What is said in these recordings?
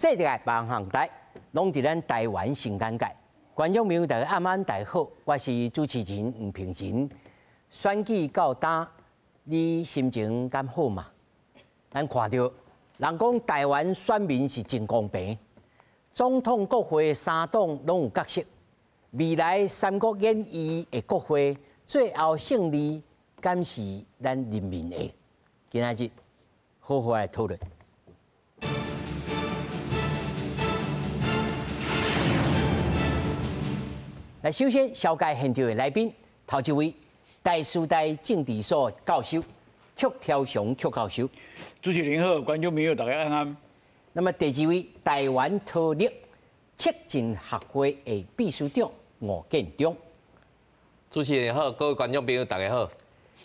世界各行各業攏佇咱台灣新尷尬。觀眾朋友大家暗安大家好，我是主持人吳平仁。選舉到今，你心情敢好嗎？咱看著人講台灣選民是真公平，總統、國會三黨攏有角色。未來《三國演義》的國會最後勝利，敢是咱人民的？今仔日好好來討論。來，首先紹介現場的來賓，頭一位台師大政治所教授曲挑雄曲教授。主持人好，觀眾朋友大家安安。那麼第二位台灣韜略策進學會的秘書長吳建中。主持人好，各位觀眾朋友大家好。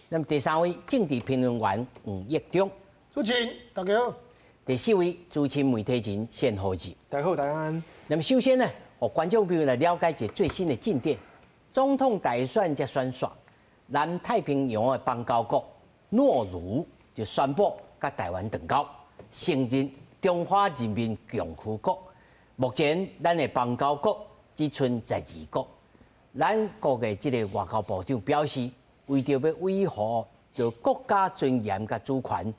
那麼第三位政治評論員黃益中。主持人大家好。第四位資深媒體人單厚志。大家好，大家安。那麼首先呢，予觀眾朋友來了解一個最新的進展。總統大選才選煞，南太平洋的邦交國諾魯就宣布佮台灣斷交，承認中華人民共和國。目前咱的邦交國只賰十二國。咱國的這个外交部長表示，為著欲維護著國家尊嚴佮主權，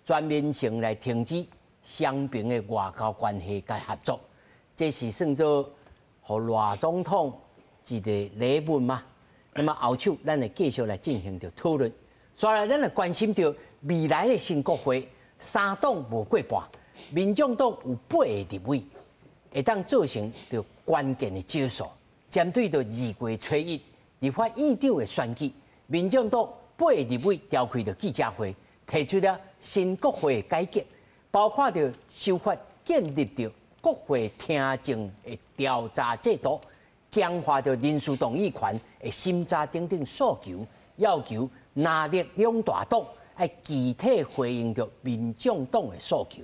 全面性來停止雙邊的外交關係佮合作，這是算做予賴總統一个禮物嗎？那麼後手咱會繼續來進行著討論。所以咱來關心著未來的新國會，三黨無過半，民眾黨有八個立委，會當造成著關鍵的少數。針對著2月初一立法院長的選舉，民眾黨八個立委召開著記者會，提出了新國會的改革，包括著修法建立著國會聽證的調查制度，強化著人事動議權的審查等等訴求，要求藍綠兩大黨愛具體回應著民眾黨的訴求。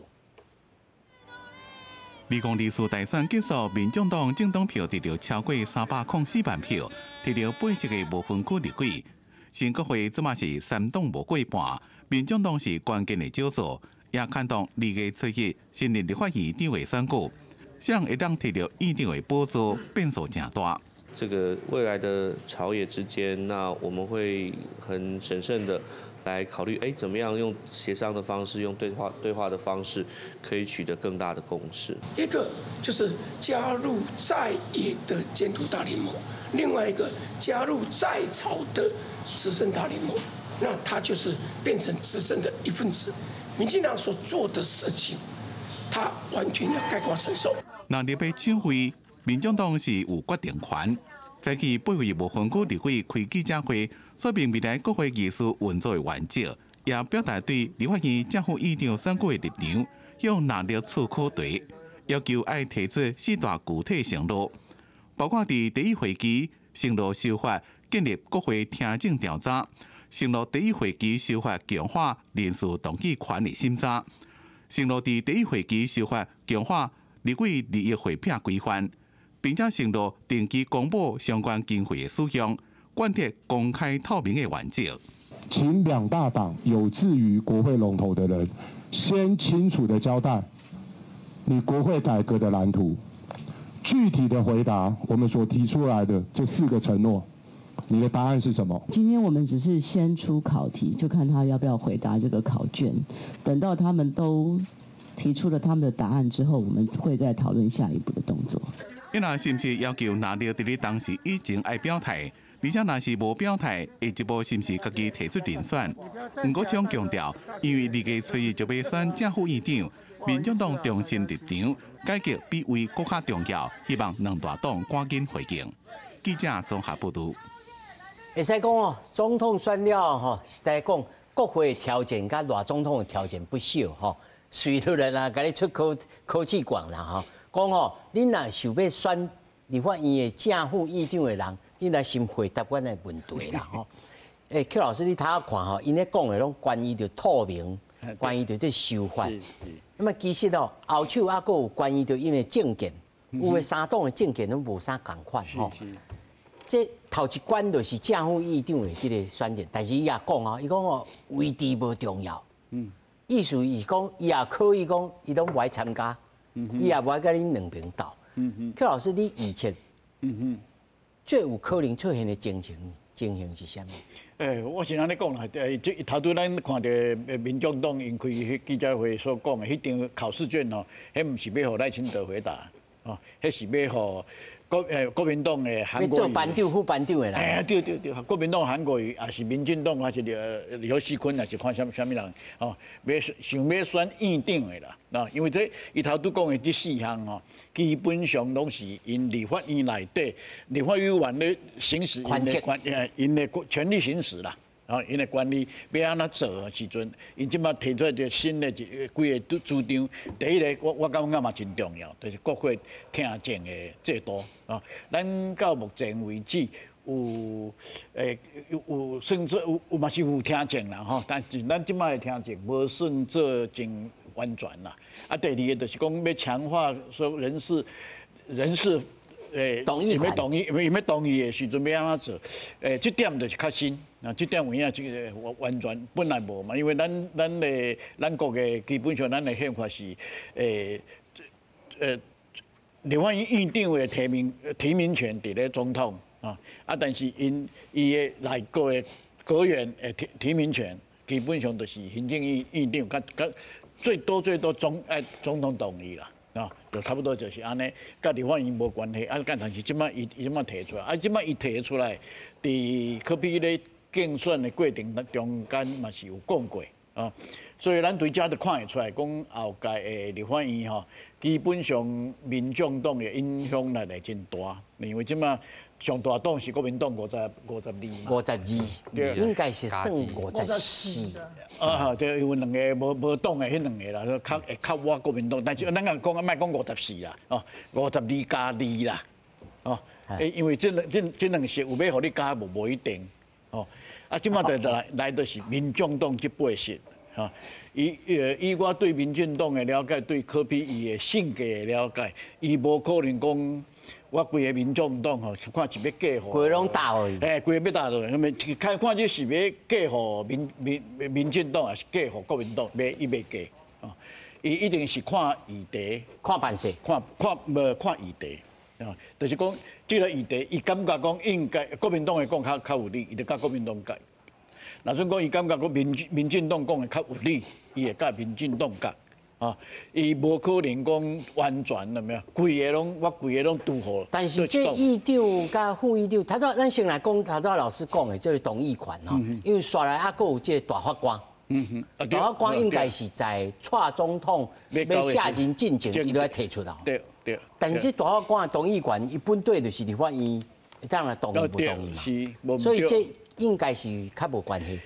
2024大選結束，民眾黨政黨票得著超過304萬票，提著80個無分區立委。新國會這馬是三黨無過半，民眾黨是關鍵的少數，也牽動2月初一新任立法院長的選舉，啥人會當提著院長的寶座，變數誠大。這個未來的朝野之間，那我們會很審慎的來考慮，怎麼樣用協商的方式，用對話的方式，可以取得更大的共識。一個就是加入在野的監督大聯盟，另外一個加入在朝的執政大聯盟，那他就是變成執政的一份子。民進黨所做的事情，他完全要概括承受。那入欲搶位，民眾黨是有決定權。早起八位無分區立委開記者會，說明未來國會議事運作的原則，也表達對立法院正副院長選舉的立場，向藍綠出考題，要求愛提出四大具體承諾，包括佇第一會期承諾修法建立國會聽證調查，承諾第一會期修法強化人事動議權的審查，承諾佇第一會期修法強化立委利益匯票規範。並且承諾定期公布相關經費的使用，貫徹公開透明的原則。請兩大黨有志於國會龍頭的人，先清楚的交代你國會改革的藍圖，具體的回答我們所提出來的這四個承諾，你的答案是什麼？今天我們只是先出考題，就看他要不要回答這個考卷。等到他們都提出了他們的答案之後，我們會再討論下一步的動作。伊若是毋是要求藍綠佇咧當時以前愛表態，而且若是無表態，下一步是毋是家己提出人選？黃國昌強調，因為2月初一就欲選正副院長，民眾黨重申立場，改革比位閣較重要，希望兩大黨趕緊回應。記者綜合報導。會使講哦，總統選了吼，實在講國會條件佮賴總統的條件不少吼，隨落來啦，共你出考考試卷啦吼。講吼，恁若想欲選立法院的正副院長的人，恁來先回答阮的問題啦吼。欸，邱老師，你頭仔看吼，𪜶咧講的攏關於著透明，關於著這修法。那麼其實哦，後手猶閣有關於著𪜶的政見，有的三黨的政見攏無啥仝款吼。這頭一關就是正副院長的這个選擇，但是伊也講啊，伊講哦，位置無重要。意思是講，伊也可以講，伊攏無愛參加。伊也無愛佮恁兩邊鬥。邱老師，你預測，最有可能出現的情形是啥物？我是按呢講啦，這頭拄咱看著民眾黨𪜶開彼記者會所講的彼張考試卷吼，彼毋是欲予賴清德回答，哦，彼是欲予國民黨的韓國瑜做班長、副班長的啦。哎，對對對，國民黨韓國瑜，也是民進黨，還是劉錫坤，也是看啥啥物人，哦，欲想欲選院長的啦，啊，因為這伊頭拄講的這四項吼，基本上攏是𪜶立法院內底立法委員咧行使𪜶的權，𪜶的權力行使啦。啊，𪜶的權利欲按怎做的時陣，𪜶這擺提出來一個新的一幾個主張。第一个，我感覺嘛真重要，就是國會聽證的制度啊。咱到目前為止有算做有嘛是有聽證啦吼，但是咱這擺的聽證無算做真完全啦。啊，第二个就是講欲強化說人事。同意欲同意，欲同意的時陣欲按怎做？這點就是較新，啊，這點有影這个完全本來無嘛，因為咱國的基本上咱的憲法是，立法院院長的提名權佇咧總統啊，啊，但是𪜶伊的內閣的閣員的提名權，基本上就是行政院院長佮佮最多最多總統同意啦。啊，就差不多就是按呢，佮立法院無關係。啊，但是這擺伊這擺提出來，啊，這擺伊提出來，佇柯 P 咧競選的過程中間嘛是有講過啊，所以咱對這就看會出來，講後屆的立法院吼，基本上民眾黨的影響力會真大，因為這擺上大黨是國民黨52嘛，52，應該是算54。啊，對，有兩个無黨的彼兩个啦，較會較倚國民黨，但是咱講莫講54啦，哦，52加2啦，哦，因為這兩席有欲予你加無無一定，哦，啊，這擺就來來的是民眾黨這八席，吼，以我對民進黨的了解，對柯 P 伊的性格的了解，伊無可能講。我規个民眾黨吼，看是欲嫁予，規个攏投予伊，欸，規个欲投落去，那看看這是欲嫁予民進黨，還是嫁予國民黨？欲伊袂嫁，哦，伊一定是看議題，看辦事，看看無看議題，啊，就是講這个議題，伊感覺講應該國民黨的講較有理，伊就佮國民黨共。若準講伊感覺講民進黨講的較有理，伊會佮民進黨共。啊，伊無可能講完全了沒有，規个攏我規个攏拄好。但是這議長佮副議長，頭拄咱先來講，頭拄老師講的這個同意權吼，因為煞來猶閣有這個大法官，大法官應該是在蔡總統欲卸任進前，伊都愛提出來。對對。但是這大法官的同意權，伊本底就是立法院會當來同意無同意嘛。是，所以這應該是較無關係。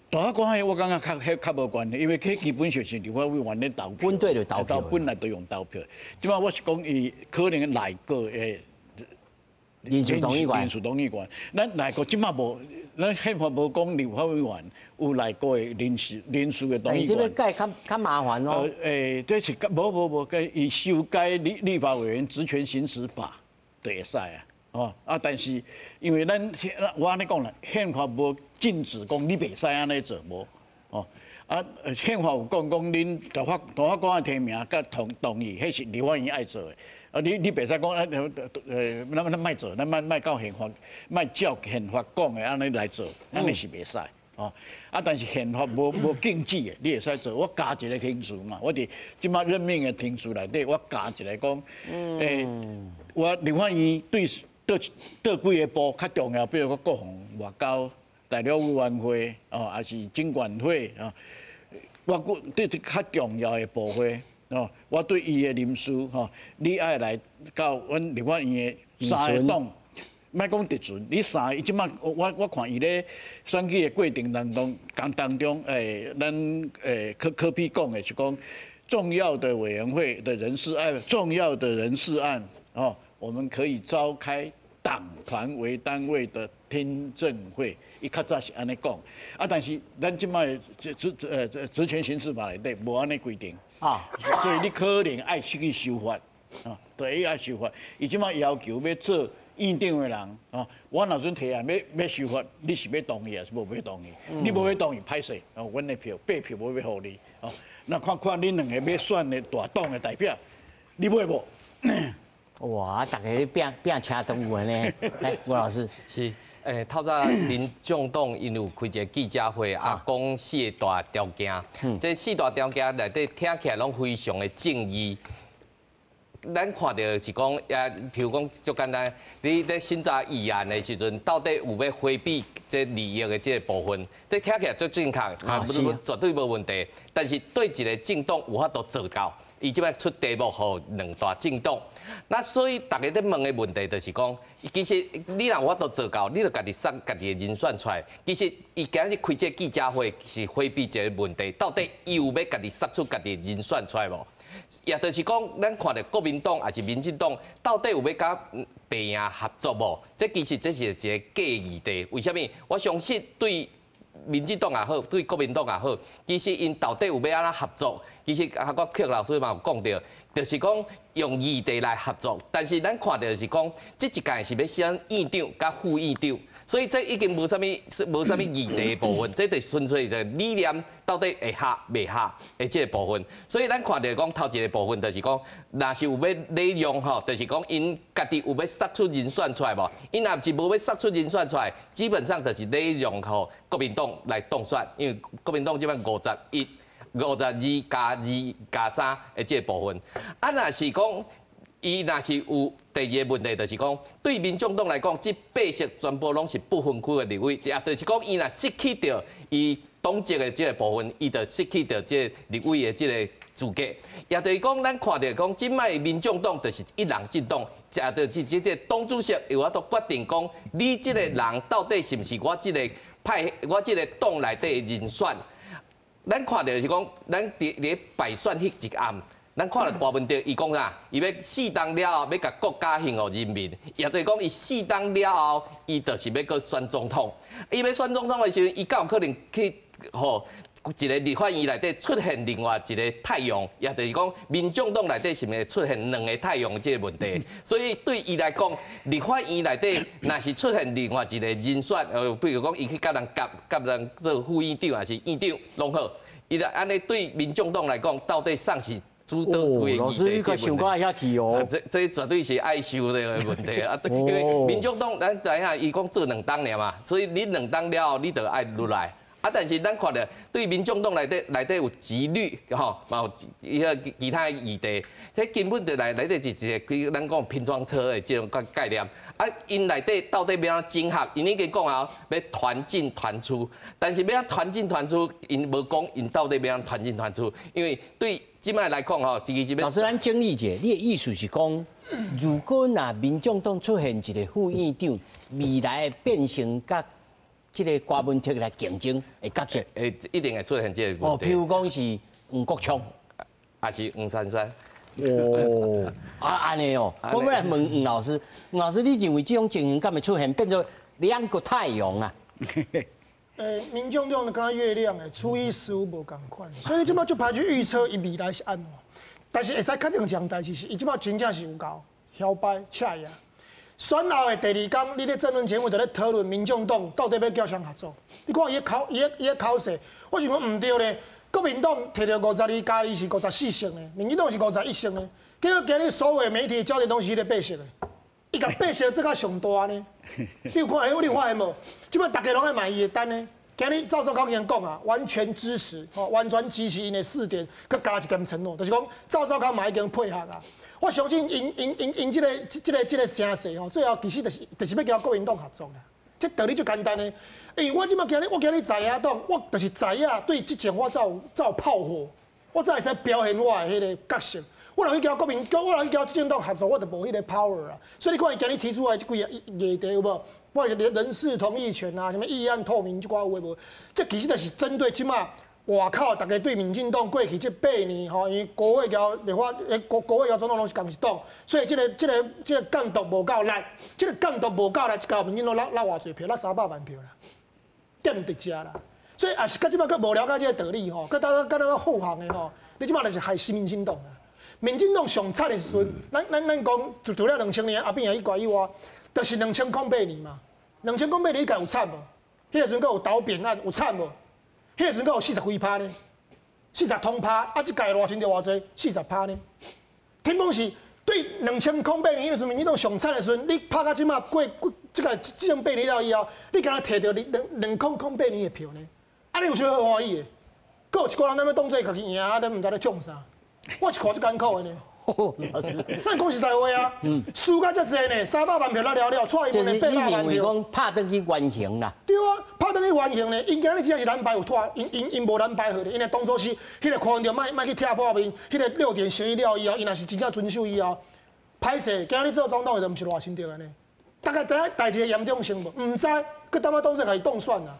大法官彼我感覺較彼較無關係，因為彼基本上是立法委員咧投票，本底就投票，本來就用投票。這擺我是講伊可能內閣的人事同意權，人事同意權。咱內閣這擺無，咱憲法無講立法委員有內閣的人事的同意權。這欲改較較麻煩哦。這是無無無，伊修改立法委員職權行使法就會使啊。哦啊，但是因為咱我按呢講啦，憲法無禁止講你袂使按呢做無，哦啊，憲法有講講恁大法官的提名佮同意，彼是立法院愛做的。啊，你袂使講啊，咱莫做，咱莫到憲法，莫照憲法講的按呢來做，按呢是袂使。哦，啊，但是憲法無禁止的，你會使做。我加一个程序嘛，我佇這擺任命的程序內底，我加一个講，我立法院對佗佗幾个部較重要，比如講國防、外交、大陸委員會，哦，抑是金管會啊，我閣對這較重要的部會，哦，我對伊的人事，吼，你愛來到阮立法院的三个黨。莫講質詢，你三个這擺我看伊咧選舉的過程當中，當中，咱柯 P 講的是講重要的委員會的人事案，重要的人事案，哦，我們可以召開黨團為單位的聽證會，伊較早是按呢講，啊，但是咱這擺職權行使法內底無按呢規定，啊，所以你可能愛去修法，啊，對，愛修法，伊這擺要求欲做院長的人，哦，我若陣提案欲修法，你是欲同意抑是無欲同意？你無欲同意，歹勢，哦，阮的票八票無欲予你，哦，那看看恁兩个欲選的大黨的代表，你买無？哇！大家咧拚拚車都有呢。來，吳老師是，透早民眾黨𪜶有開一個記者會，啊，講四個大條件，這四大條件內底聽起來攏非常的正義。咱看著是講，啊，譬如講足簡單，你咧審查議案的時陣，到底有欲迴避這利益的這個部分，這聽起來足正確，啊，絕對無問題。但是對一個政黨有法度做到，伊這擺出題目予兩大政黨，那所以大家咧問的問題就是講，其實你若有法度做到，你就家己殺家己的人選出來。其實伊今日開這個記者會是迴避一個問題，到底伊有欲家己殺出家己的人選出來無？也就是講，咱看著國民黨抑是民進黨，到底有欲佮白營合作無？這其實這是一個假議題。為啥物？我相信對民進黨也好，對國民黨也好，其實𪜶到底有欲按怎合作？其實啊，我克老師嘛有講著，就是講用議題來合作。但是咱看著是講，這一屆是欲選院長佮副院長。所以這已經無啥物議題的部分，這就純粹就理念到底會合袂合的這個部分。所以咱看著講頭一個部分就是講，若是有欲禮讓吼，就是講𪜶家己有欲殺出人選出來無？𪜶若是無欲殺出人選出來，基本上就是禮讓予國民黨來當選，因為國民黨這擺51、52加2加3的這個部分。啊，若是講伊若是有第二個問題，就是講對民眾黨來講，這八席全部攏是不分區的立委，也就是講，伊若失去著伊黨籍的這個部分，伊就失去著這個立委的這個資格。也就是講，咱看著講，這擺民眾黨就是一人政黨，也就是這個黨主席有法度決定講，你這個人到底是毋是我這個派、我這個黨內底的人選。咱看著是講，咱佇咧敗選彼一暗。咱看著柯文哲，伊講啥？伊欲四冬了後，欲共國家獻予人民，也就是講，伊四冬了後，伊就是欲閣選總統。伊欲選總統的時陣，伊敢有可能去予一個立法院內底出現另外一個太陽，也就是講，民眾黨內底是毋是會出現兩個太陽這個問題？所以對伊來講，立法院內底若是出現另外一個人選，比如講，伊去佮人夾，佮人做副院長，抑是院長，攏好。伊就按呢對民眾黨來講，到底算是主導推老師，你閣想到遐去哦？這絕對是愛想的問題啊！因為民眾黨咱知影，伊講做兩冬爾嘛，所以你兩冬了後，你就愛落來。啊，但是咱看著對民眾黨內底內底有紀律吼，嘛有伊個其他的議題，這根本就內內底是一個咱講拼裝車的這種概念。啊，𪜶內底到底欲按怎整合？𪜶已經講啊，欲團進團出，但是欲按怎團進團出，𪜶無講𪜶到底欲按怎團進團出，因為對這擺來講吼，其實老師，咱整理一下，你的意思是講，如果若民眾黨出現一個副院長，未來會變成佮這個柯文哲來競爭的角色，會一定會出現這個問題。哦，譬如講是黃國昌，抑是黃珊珊。哦，啊，按呢哦，我欲來問吳老師，吳老師，你認為這種情形敢會出現，變做兩個太陽啊？民眾黨就敢若月亮的，初一十五無仝款，所以你這擺就歹去預測伊未來是按怎。但是會使確定一項代誌是，伊這擺真正是有夠搖擺赤呀。選後的第二工，你咧政論節目就咧討論民眾黨到底欲佮誰合作？你看伊的口，伊的口勢，我想講毋對咧。國民黨提著52加2是54席呢，民進黨是51席呢。結果今日所有媒體焦點攏是彼個八席的，伊共八席做甲上大呢。你有看？你有發現無？這擺大家攏愛買伊的單呢。今日趙少康已經講啊，完全支持，吼，完全支持𪜶的四點，閣加一點承諾，就是講趙少康嘛已經配合啊。我相信𪜶𪜶𪜶𪜶這個聲勢吼，最後其實就是欲佮國民黨合作啦。這道理足簡單的，因為我這擺今日我今日在野黨，我就是在野對執政我才有才有炮火，我才會使表現我的彼個角色。我若去佮國民，我若去佮執政黨合作，我就無彼個 power 啊。所以你看伊今日提出來這幾個議題有無？不管是人事同意權啊，啥物議案透明這寡有的無？這其實就是針對這擺外口大家對民進黨過去這八年吼，因為國會佮立法，國會佮總統攏是仝一黨，所以這個監督無夠力，這個監督無夠力，這屆民進黨拿偌濟票，拿300萬票啦，踮佇遮啦。所以也是佮這擺閣無了解這個道理吼，閣當閣當護航的吼，你這擺就是害死民進黨啊！民進黨上慘的時陣，咱講，除了2000年阿扁仔彼屆以外，就是2008年嘛。2008年彼屆有慘無？彼個時陣閣有倒扁案，有慘無？彼個時陣閣有四十幾趴呢，四十通趴，啊，這屆賴清德偌濟，40趴呢。听讲是对2008年，迄阵民进党上惨的时阵，你拍到这马过过这个这种八年了以后，你敢若提著2008年的票呢？按呢有啥好欢喜的？阁有一寡人欲当做家己赢，啊，咱毋知咧创啥。我是看足艰苦的呢。老师，咱讲实在话啊，输甲遮济呢，300万票了了了，蔡英文的800万票。讲拍转去原形啦。对啊，拍转去原形呢，𪜶今日只是蓝白有拖，𪜶无蓝白好咧，因为当初是彼个柯文哲莫去拆破面，彼个6点协议了以后，𪜶若是真正遵守以后，歹势，今日做总统的就毋是赖清德按呢。大家知影代志的严重性无？毋知，阁当仔当做家己当选啊。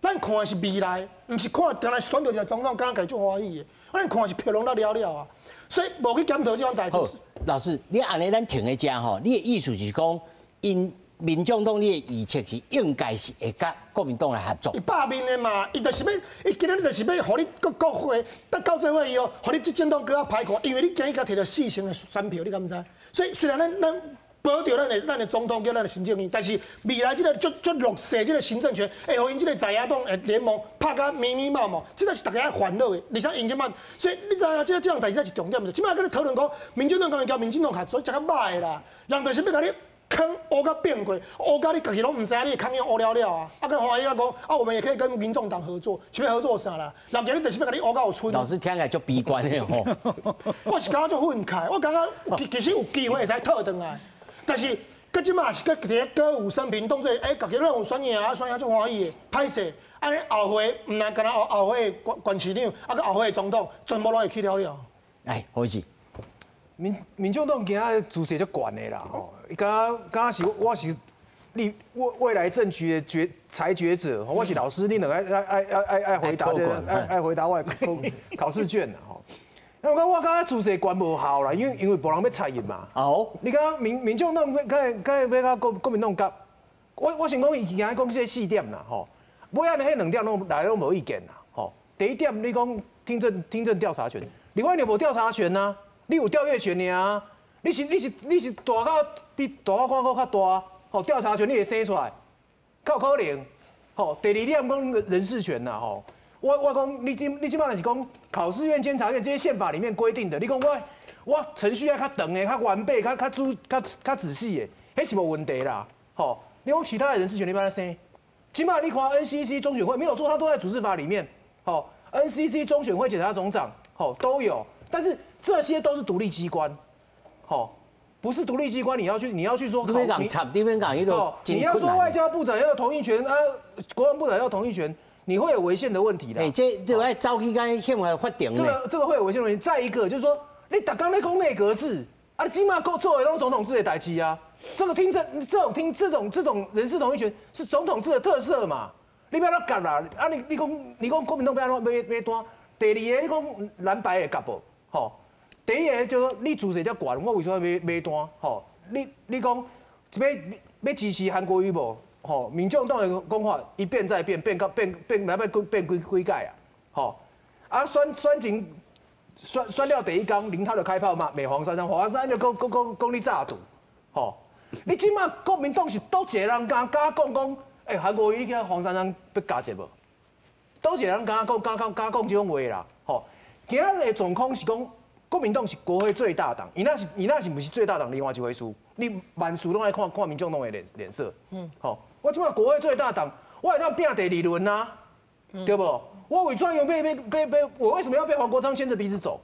咱看的是未来，毋是看干焦选著一个总统，敢若家己足欢喜的。咱看的是票拢了了啊。所以无去检讨这种代志。老师，你按呢咱停咧遮吼，你的意思是讲，𪜶民众党你的预测是应该是会佮国民党来合作。伊罢免的嘛，伊就是欲，伊今仔日就是欲，予你阁国会，等到最尾以后，予你执政党阁较歹看，因为你今日才提著4成的选票，你敢毋知？所以虽然咱保著咱的总统叫咱的行政院，但是未来这个足足弱势这个行政权，会予𪜶这个在野党的联盟拍甲密密麻麻，这个是大家爱烦恼的。而且𪜶这摆，所以你知影这种代志才是重点。这摆阁咧讨论讲，民进党敢会交民进党合作，这较歹的啦。人就是欲共你坑乌甲变过，乌甲你家己拢毋知影你的空影乌了了啊！啊，阁欢喜啊讲啊，我们也可以跟民众党合作，是欲合作啥啦？人今日就是欲共你乌甲有賰。老师听起来足悲观的吼。我是感觉足愤慨，我感觉其实有机会会使讨转来。但是，阁这马是阁伫咧歌舞升平，当做家己拢有选赢啊，选赢足欢喜的，歹势，按呢后回毋但干焦后后回县市长，啊，阁后回总统，全部拢会去了了。哎，何志，民众党今仔姿势足悬的啦，吼，伊敢敢是我是你未来政局的裁决者，我是老师，你两个爱回答这个，爱回答我的考试卷啦，吼。那我感觉姿势悬无效啦，因为无人欲睬伊嘛。哦。你感觉民众党敢欲佮国民党夹？我先讲伊今仔讲这四点啦，吼。尾仔彼两点拢大家拢无意见啦，吼。第一点，你讲听证调查权，立法院无调查权啊，你有调阅权尔，你是大到比大法官阁较大，吼，调查权你会生出来，较有可能。吼，第二点讲人事权啦，吼。我讲你这摆若是讲考试院、监察院这些宪法里面规定的，你讲我程序要较长的、较完备、较较仔、较较仔细的，彼是无问题啦。吼，你讲其他的人事权你欲按怎生？起码你看 NCC 中选会没有做，它都在组织法里面。吼，NCC 中选会检察总长，吼都有，但是这些都是独立机关，吼，不是独立机关，你要去说你欲共插，你欲共彼个，你要说外交部长要同意权啊，国防部长要同意权。你会有违宪的问题的。哎，这这爱走去共宪法法庭。这个会有违宪的问题。再一个就是说，你逐工咧讲内阁制，啊，这马阁做的拢总统制的代志啊。这个听证，这种听这种这种人事同意权是总统制的特色嘛？你欲按怎夹啦？啊，你讲国民党欲按怎买买单？第二个你讲蓝白会夹无？吼，第一个就说你姿势遮悬，我为什么欲买单？吼，你讲欲支持韩国瑜无？吼，民众党的讲法一变再变，变到变变来欲变几几届啊？吼，啊选前选了第一工，林涛就开炮嘛，骂黄珊珊，黄珊珊就讲讲讲讲你诈赌，吼，你这马国民党是佗一个人敢敢讲讲，欸，韩国瑜你看黄珊珊欲加一无？佗一个人敢讲敢讲敢讲这种话啦？吼，今仔的状况是讲，国民党是国会最大党，伊若是毋是最大党，另外一回事，你万事拢爱看看民众党的脸色，吼。我这马国会最大党，我会当拼第二轮啊，对无？我为怎样被我为什么要被黄国昌牵着鼻子走？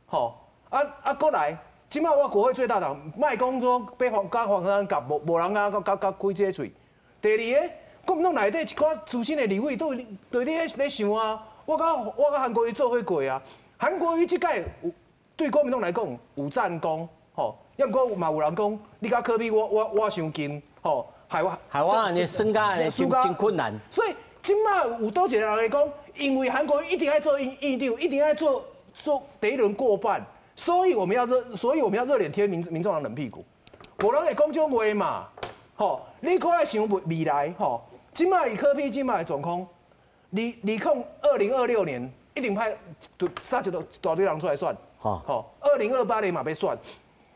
吼啊啊！阁来，这马我国会最大党，莫讲说被黄佮黄珊珊夹，无人敢佮佮开这个喙。第二个，国民党内底一寡资深的立委都对咧咧想啊，我佮韩国瑜做伙过啊，韩国瑜这届有对国民党来讲有战功，吼，抑毋过嘛有人讲，你佮柯 P 我伤近，吼。害我害我按呢算甲按呢真真困难。所以这马有佗一个人来讲，因为韩国瑜一定爱做院长，一定爱做做第一轮过半，所以我们要热脸贴民众党冷屁股。无人会讲这种话嘛？吼，你阁爱想未来，吼，这马以柯 P 这马的状况，2026年一定派杀一大堆人出来选，吼，2028年嘛欲选，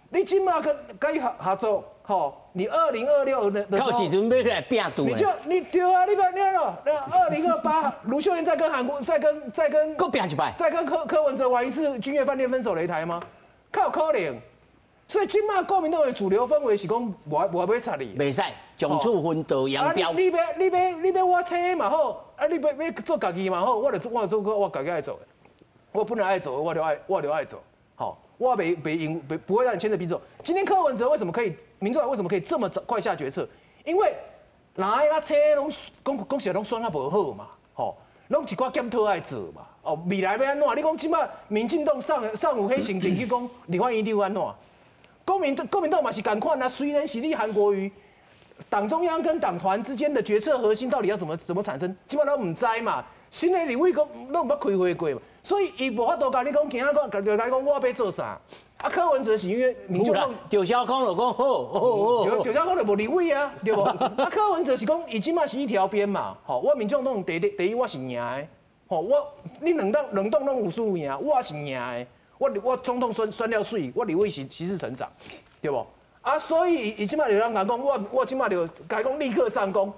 你这马佮伊合作。吼，你2026的到时阵欲来拼赌，你就你对啊，你欲你咯，那2028，卢秀燕再跟韩国再跟再跟阁拼一摆，再跟柯文哲玩一次君悦饭店分手擂台吗？較有可能。所以這馬國民黨的主流氛圍是講，無愛無愛欲插你。袂使，將處分道揚鑣。你欲我請嘛好，啊你欲做家己嘛好，我就做我家己愛做的。我本來愛做，我就愛做。好，我袂袂因袂不會讓你牽着鼻子走。今天柯文哲為什麼可以，民眾黨為什麼可以這麼早快下決策？因為藍甲青攏講講實攏選啊無好嘛，吼，攏一寡檢討愛做嘛。哦，未來欲按怎？你講這馬民進黨上上有彼心情去講立法院長按怎？國民黨嘛是仝款啊，雖然是你韓國瑜，黨中央跟黨團之間的決策核心到底要怎麼產生，這馬攏毋知嘛。新的立委講攏毋捌開會過嘛，所以伊無法度共你講，今仔講，就來講我欲做啥？啊，柯文哲是因為民眾黨趙小康就講好，好好，趙小康就無立委啊，對無？啊，柯文哲是講伊這馬是一條邊嘛，吼，我民眾黨第一我是贏的，吼，我你兩黨攏有輸贏，我是贏的，我總統選了媠，我立委是齊成長，對無？啊，所以伊這馬就人講，我這馬就共伊講立刻上攻。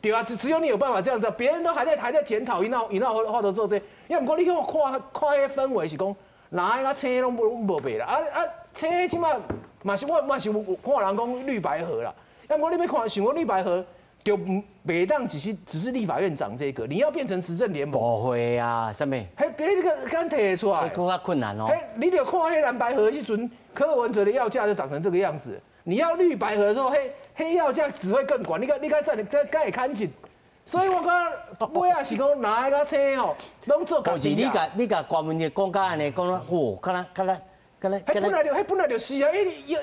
對啊，只有你有辦法這樣子，別人都還在檢討，伊哪有法度做這個，因為毋過你去看看彼氛圍是講，藍佮青攏無袂啦，啊青這馬嘛是我嘛是有看人講綠白合啦，啊毋過你欲看想講綠白合，就袂當只是立法院長這個，你要變成執政聯盟。不會啊，啥物？彼個敢提會出來？閣較困難哦。你著看彼藍白合彼陣，柯文哲的要價就長成這個樣子。你要綠白合的時候，彼要價只會更懸。你該再再該會牽緊。所以我感覺尾仔是講藍佮青吼，攏做家己。你共郭文傑講甲按呢，講啦，哦，敢若敢若敢若。彼本來就是啊，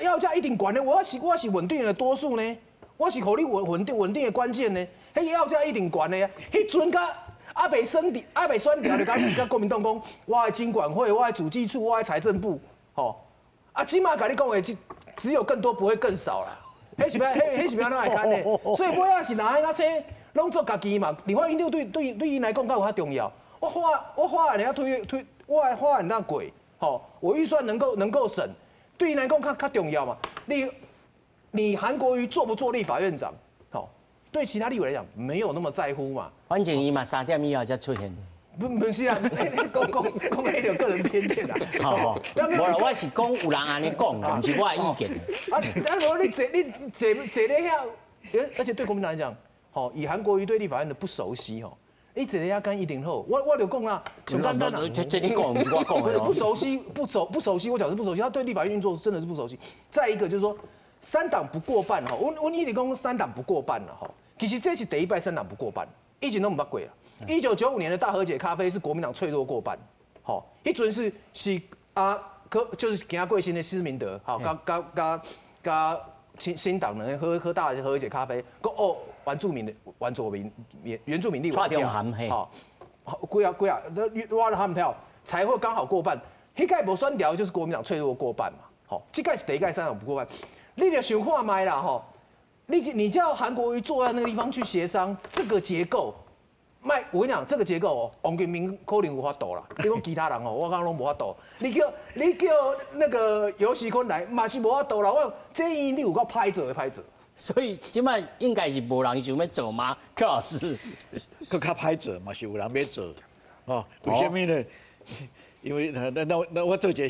要價一定懸的。我是穩定的多數呢，我是予你穩定的關鍵呢。彼要價一定懸的啊。彼陣佮猶未選掉，猶未選掉就共國民黨講，我的金管會，我的主計處，我的財政部，吼。啊，這馬共你講的，只有更多，不會更少啦。彼是欲按怎來看的？所以尾仔是藍佮青攏做家己嘛。立法院長對𪜶來講，閣有較重要。我花人家推推，我的法案那過，吼，我預算能夠省，對𪜶來講較重要嘛。你韓國瑜做不做立法院長？吼，對其他立委來講沒有那麼在乎嘛。反正伊嘛3點以後才出現。不是啊，講講講彼個個人偏見啊。好好，無啦，我是講有人按呢講，毋是我的意見。啊啊！無你坐咧遐，而且對國民黨來講，吼，以韓國瑜對立法院的不熟悉，吼，你坐咧遐敢一定好。我就講啦，上簡單啦。這你講，毋是我講。不是不熟悉，不熟悉，我講是不熟悉。他對立法院運作真的是不熟悉。再一個就是說，三黨不過半，吼，阮一直講三黨不過半啦，吼，其實這是第一擺三黨不過半，以前攏毋捌過啦。1995年的大和解咖啡是國民黨脆弱過半，好，彼陣是啊，可就是行過身的施明德，好，佮新黨人喝喝大和解咖啡，講哦，原住民的原住民原住民立委票，好，幾啊幾啊，挖了他們票才會剛好過半，彼屆無選掉就是國民黨脆弱過半嘛，好，這屆是第一屆三黨不過半，你就想看覓啦吼，你叫韓國瑜坐在那個地方去協商這個結構。莫，我跟你講，這個結構哦，王金平可能有法度啦。你講其他人哦，我感覺攏無法度。你叫那個游錫堃來，嘛是無法度啦。我這你有夠歹做的歹做。所以這擺應該是無人想欲做嗎？柯老師，閣較歹做嘛是有人欲做，哦，為啥物呢？因為那我做一個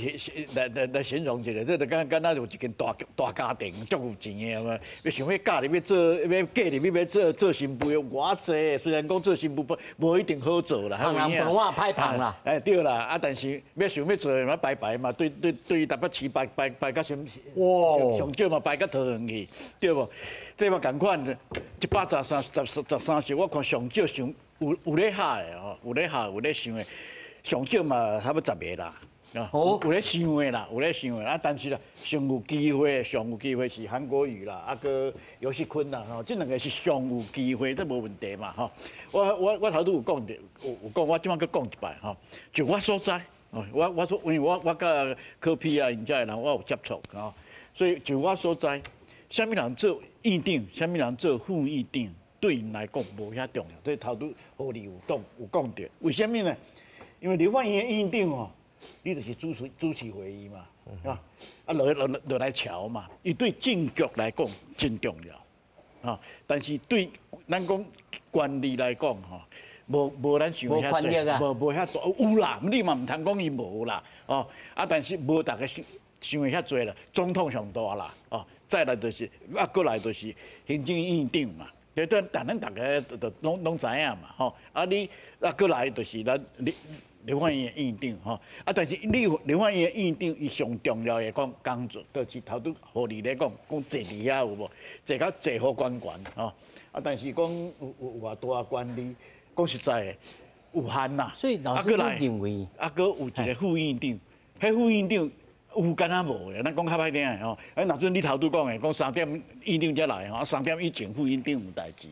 來形容一下，這就敢若有一間大家庭，足有錢的嘛，欲想欲嫁入去做，欲嫁入去欲做新婦的偌濟，雖然講做新婦不無一定好做啦，芳人飯碗歹捧啦。哎對啦，啊但是欲想欲做嘛排排嘛，對台北市排甲上上少嘛排甲桃園去，對無？這嘛仝款，113席，我看上少想有咧下的吼，有咧下有咧想的。上少嘛，差不多10個啦，啊，有咧想的啦，有咧想的啊，但是啦，上有機會，上有機會是韓國瑜啦，啊，閣游錫堃啦，吼，這兩個是上有機會，這無問題嘛，吼。我頭拄有講著，有講，我這擺閣講一擺吼。就我所知，我說，因為我佮柯 P 啊，𪜶遮的人我有接觸，吼，所以就我所知，啥物人做院長，啥物人做副院長，對𪜶來講無遐重要。這頭拄何立有講著，為啥物呢？因為立法院的院長哦，你就是主持會議嘛，啊，啊落來喬嘛，伊對政局來講真重要，啊，但是對咱講權力來講吼，無咱想遐濟，無遐大，有啦，你嘛毋通講伊無啦，哦，啊，但是無逐家想想的遐濟啦，總統上大啦，哦，再來就是啊，閣來就是行政院長嘛，這這但咱逐家都攏知影嘛，吼，啊你啊閣來就是咱立法院的院長吼，啊，但是立法院的院長伊上重要的講工作，就是頭拄何理咧講，講坐佇遐有無，坐較坐予懸懸吼，啊，但是講有偌大權力，講實在的有限啦。所以老師你認為，啊，閣有一個副院長，彼副院長有敢若無的，咱講較歹聽的吼。啊，若準你頭拄講的，講3點院長才來吼，3點以前副院長有代誌。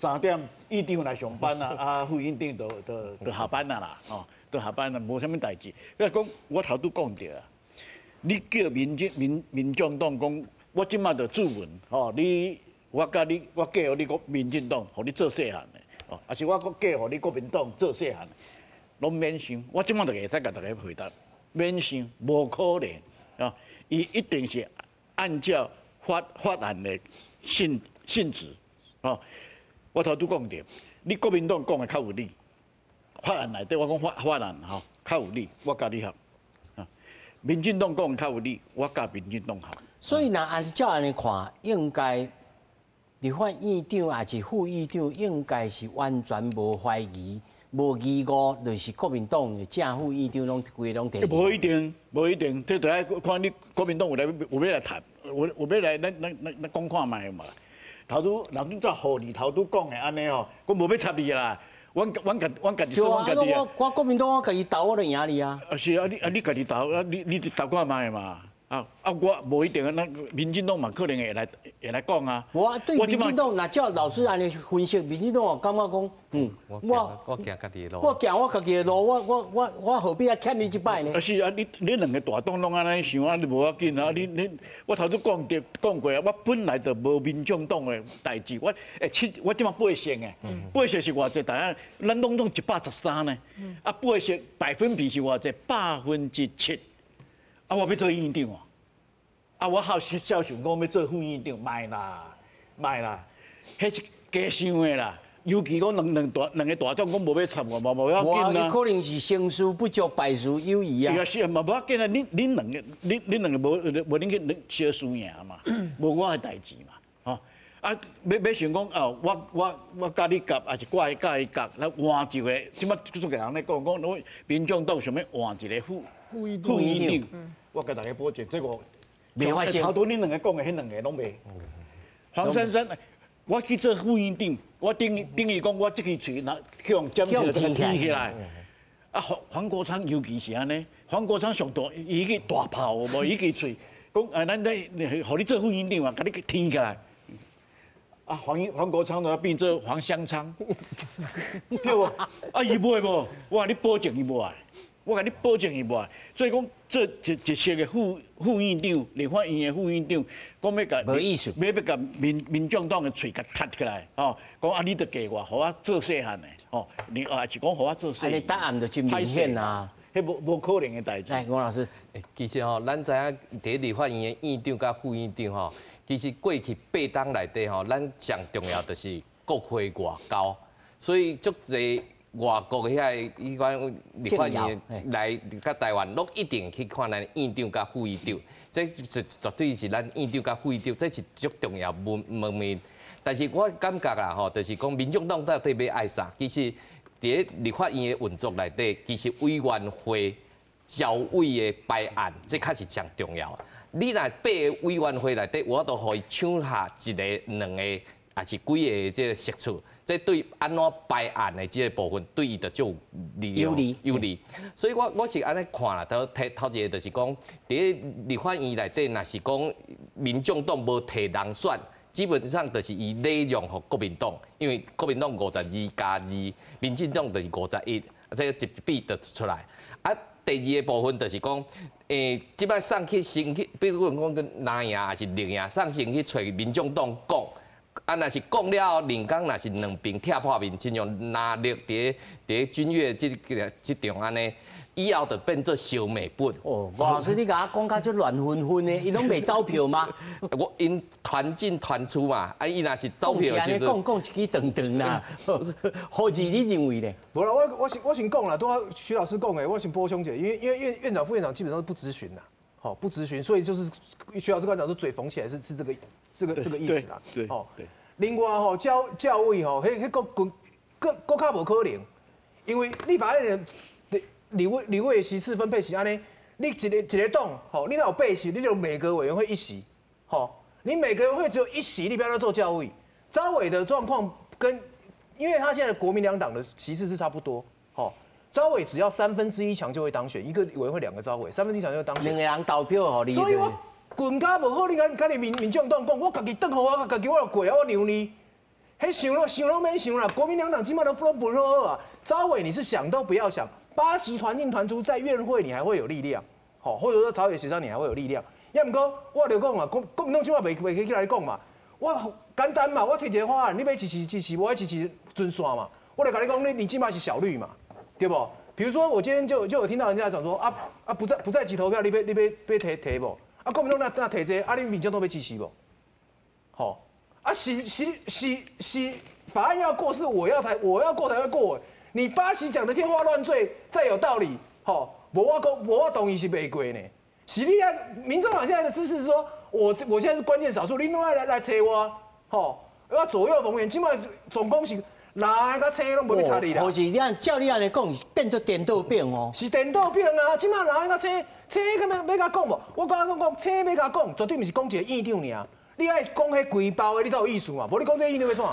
3點院長來上班啊，啊副院長就下班啊啦，吼，就下班啦，無啥物代誌。你講我頭拄講著啊，你叫民眾黨講，我這馬就注文，吼，你我佮你我嫁予你國民進黨，予你做細漢的，哦，抑是我閣嫁予你國民黨做細漢的，攏免想，我這馬就會使共大家回答，免想，無可能，啊，伊一定是按照法案的性質，哦。我頭拄講著，你國民黨講的較有理，法案內底我講法案吼較有理，我佮你合。啊，民進黨講的較有理，我佮民進黨合。所以若按照按呢看，應該立法院長抑是副院長，應該是完全無懷疑、無疑誤，就是國民黨的正副院長攏規攏提。無一定，無一定，這就愛看你國民黨有來有欲來談，有欲來咱講看覓嘛。頭拄老拄則何理頭拄講的按呢吼，我無欲插你啦，阮家己說阮家己啊。我國民黨我家己投我就贏你啊。啊是啊，你家己投啊，你投看覓嘛。啊啊！我無一定啊，咱民進黨嘛可能會來講啊。我對民進黨，若照老師按呢分析，民進黨我感覺講，我行家己的路，我行我家己的路，我何必愛欠你一擺呢？啊是啊，你兩個大黨攏按呢想啊，你無要緊啊。你我頭拄講著講過啊，我本來就無民眾黨的代誌，我七我這馬八成的，八成是偌濟？大家咱攏總113呢，啊八成百分比是偌濟？7%。啊！我欲做院長哦，啊！我好笑想講欲做副院長，莫啦，莫啦，彼是加想的啦。尤其講兩個大黨講無欲插我，嘛無要緊啊。可能是成事不足，敗事有餘啊。是啊，嘛無要緊啊。恁兩個無恁去相輸贏嘛，無我的代誌嘛，吼。啊，欲想講哦，我佮你夾，抑是我佮伊夾，來換一個。這擺足濟人咧講，講民眾黨想欲換一個副院長。我共大家保證，這個袂發生。頭拄恁兩个講的，彼兩个攏袂。黃珊珊，我去做副院長，我等於講，我這支喙若去予占起來，挺起來。啊，黃國昌尤其是按呢，黃國昌上大，伊去大炮無，伊支喙講，哎，咱咧，予你做副院長啊，共你挺起來。啊，黃國昌就變做黃湘昌，對無？啊，伊袂無？我共你保證伊無愛。我共你保證伊無愛，所以講做一席的副院長，立法院的副院長，講欲共，無意思，欲共民眾黨的喙共窒起來，吼，講啊，你著嫁我，予我做細漢的，吼，你啊是講予我做細。啊，你答案就真明顯啊，彼無可能的代誌。來，吳老師，其實吼，咱知影佇立法院的院長佮副院長吼，其實過去八冬內底吼，咱上重要就是國會外交，所以足濟。外國遐个彼款立法院來佮台灣，攏一定去看咱院長佮副院長，這是絕對是咱院長佮副院長，這是足重要門面。但是我感覺啦吼，就是講民眾黨到底欲愛啥？其實佇咧立法院的運作內底，其實委員會召委的排案，這較是上重要。你若八个委員會內底，有法度予伊搶下一个、兩个，抑是幾个這个席次，這對按怎排案的這个部分，對伊就足有利有利。所以我是按呢看啦，頭頭一个就是講，佇立法院內底，若是講民眾黨無提人選，基本上就是伊禮讓予國民黨，因為國民黨52加2，民進黨就是51，這個一比就出來。啊，第二个部分就是講，這擺送去先去，比如講跟藍營抑是綠營送先去揣民眾黨講。啊，若是講了後，兩工若是兩邊拆破面，親像藍綠佇咧君悅這個這場按呢，以後就變做燒麥本。哦，吳老師，你共我講甲足亂紛紛的，伊攏袂走票嗎？我𪜶團進團出嘛，啊，伊若是走票的時陣，講講一支長長啦。何志，你認為呢？無啦，我先講啦，拄仔徐老師講的，我先補充一下，因為院長副院長基本上是不質詢啦，好不質詢，所以就是徐老師剛才講說嘴縫起來是這個意思啦。對，哦。另外吼，召委吼，彼閣較無可能，因為立法院的立委席次分配是按呢，你一個黨吼，你若有八席，你就每個委員會一席，吼，你每個委員會只有一席，你不要做召委。召委的狀況跟，因為他現在的國民兩黨的席次是差不多，吼，召委只要1/3強就會當選，一個委員會兩個召委，1/3強就會當選。兩個人投票予你。所以我更加無好，你敢佮民眾黨講，我家己轉予我家己我就過啊，我讓你。彼想攏想攏免想啦，國民兩黨起碼都不落後啊。召委你是想都不要想，八席團進團出，在院會你還會有力量，好，或者說朝野協商你還會有力量。抑毋過我就講嘛，國民黨這擺袂起來講嘛，我簡單嘛，我提一個方案，你欲支持支持，無愛支持陣線嘛。我就共你講，你這擺是小綠嘛，對無？比如說我今天就有聽到人家講說啊不在籍投票，你欲提提無？啊，國民黨若提這個，啊，你民眾黨欲支持無？好，啊，是，法案要過是我要過才會過。你八席講的天花亂墜，再有道理，吼，無我講無我同意是袂過呢。是你啊，民眾黨現在的姿勢是說，我現在是關鍵少數，你攏愛來揣我，吼，我左右逢源，這擺總共是藍佮青攏無欲插你啦。不是，你按照你按呢講，變做顛倒變哦。是顛倒變啊！這擺藍佮青，青敢欲共講無？我剛剛講青欲共講，絕對毋是講一個院長爾。你愛講彼規包的，你才有意思嘛。無你講這個院長欲創啥？